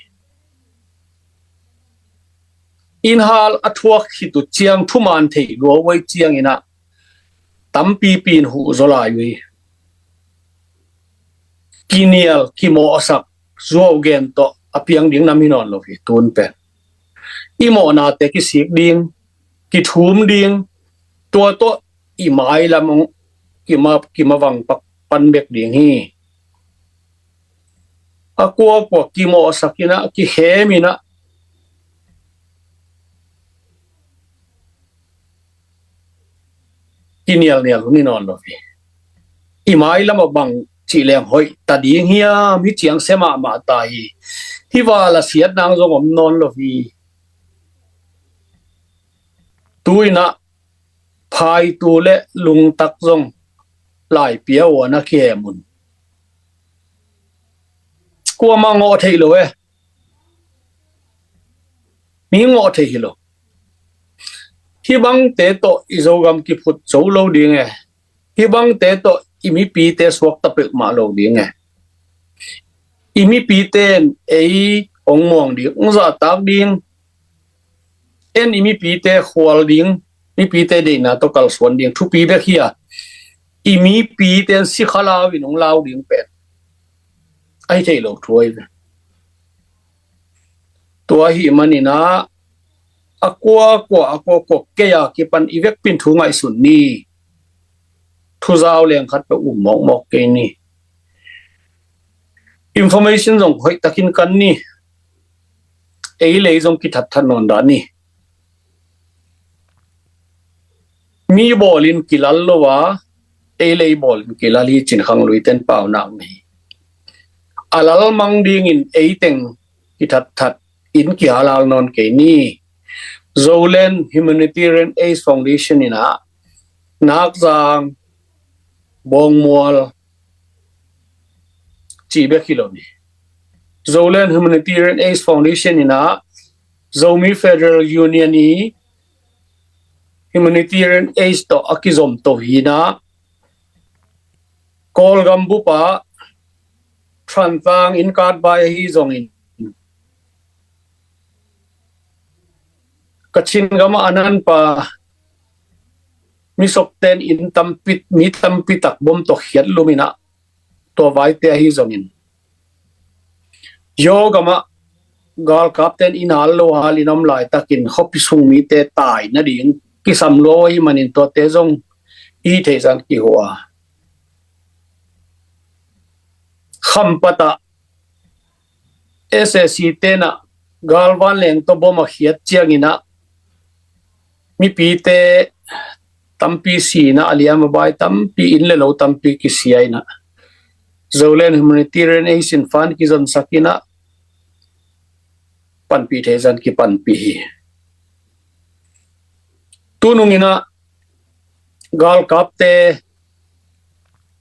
Inn hal a thuak khit uh ciang thuman thei lua uh ahih ciangin ah, tampipi in huh zaw lai uh hi. Kinial, kimawhsak, zuau gen tawh a piang ding nam hi nawn lo hi. Tun pen i mawhnate kisik ding, kithum ding, tua tawh i mailam hong kima, kimavang pak pan bek ding hi. A kuakua kimawhsak in ah, kikhem in ah, kinialnial hun hi nawn lo hi. I mailam ah bang cih leng hoih ta ding hiam, hi ciang sia mahmah ta hi. Hi val a siat nang zong om nawn lo hi. Tu-in ah phaitu le lungtak zong laipia uh a na kihem un. Kuamah ngawh theih lo e. Mi ngawh theih hi lo. Hih bangte tawh i Zogam kiphut zo lo ding e. Hih bangte tawh i mipite suakta peuhmah lo ding e. I mipite in ei hong muang ding, hong zahtak ding. En i mipite khual ding, mipite deihna tawh kalsuan ding thupi bek hi a, i mipite in sikha lau in hong lau ding pen ahi thei lo thu ahi ve. Tua ahih manin ah a kuakua, a kuakua kei a kipan i vekpi in thu ngaihsun ni. Thuzau leng khat peuh um mawkmawk kei ni. Information zong hoihtakin kan ni. Ei lei zong kithatthat nawn dah ni. Mi bawlin kilal lo a, ei lei bawlin kilal hi cin khangluite in paunak na hi. A lalmang dingin ei teng kithatthat in kihalal nawn kei ni. Zoland Humanitarian Aid Foundation in ah Nakzang, Bawngmual cih bek hi lo ni. Zoland Humanitarian Aid Foundation in ah Zomi Federal Union i humanitarian aid tawh a kizom to hi in ah, Kawlgam bup ah Thantlang in katbai ahi zongin, Kachin gam ah a nanpa Misokte in inn tampi, mi tampi tak bom tawh khiat lum in ah, tua vaite ahi zongin, Yaw gam ah galkapte in inn hal lo hal in om laitakin khuapi sung mite tai nading kisam lua ahih manin tuate zong i hih theih zah in kihuh a, Khampat ah S A C te in ah galvanleng tawh bom a khiat ciangin ah mipite tampi si in ah, a liam a bai tampi, inn le lo tampi kisia in ah, Zoland Humanitarian Aid in fund kizonsak in ah, panpih theih zah in kipanpih hi. Tunung in ah galkapte,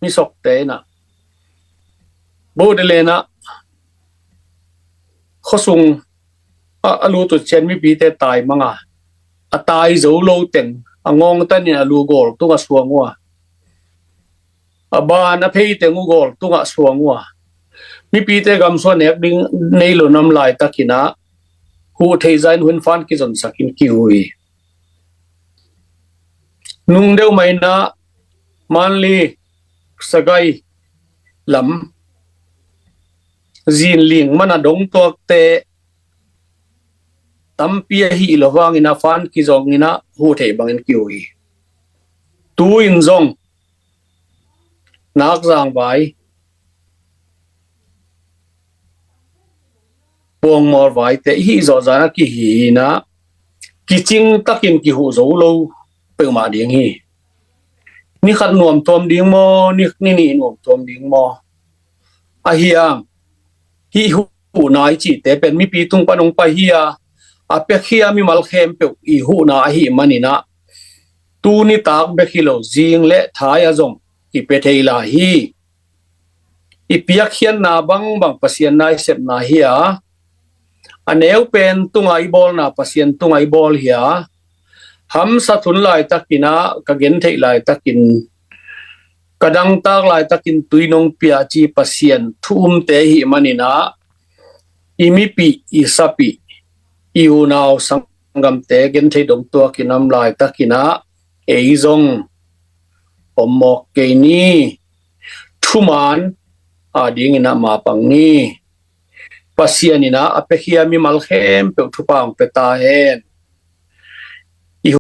Misokte in ah Bodoland ah khuasung ah a lut uh ciang mipite taimang a, a tai zo lo teng a ngawngtan in a lu gawl tungah suang uh a, a ban a phei teng uh gawl tungah suang uh a, mipite gamsua nek ding nei lo in om laitakin ah, huh theih zah in hun fund kizonsak in kihuh hi. Nung deuh mah in ah Mandalay, Sagaing lam zinling man a dong tuakte tampi ahih loh hangin ah fund kizong in ah huh theih bangin kihuh hi. Tu-in zong Nakzang vai, Bawngmual vaite i hih zawh zah in ah kihi in ah, kicing takin kihuh zo lo peuhmah ding hi. Ni khat nuam tuam ding maw, ni, ni nih nuam tuam ding maw? Ahi hang hih huhna i cihte pen mipi tung pan hong pai hi a, a piakhia mimal khempeuh i huhna ahih manin ah, tu nitak bek hi lo, zing le thai ah zong kipia thei lai hi. I piakkhiatna bangbang Pasian na i sepna hi a, a neu pen tunga i bawlna Pasian tunga i bawl hi a, hamsat hun laitakin ah ka gentheih laitakin, ka dangtak laitakin tui nong pia ci Pasian thu umte ahih manin ah, i mipih, i sapih, i unau sanggamte genthei dong tuakin om laitakin ah, ei zong om mawk kei ni. Thuman adingin ah mapang ni. Pasian in ah a piakhia mimal khempeuh thupha hong pia ta hen.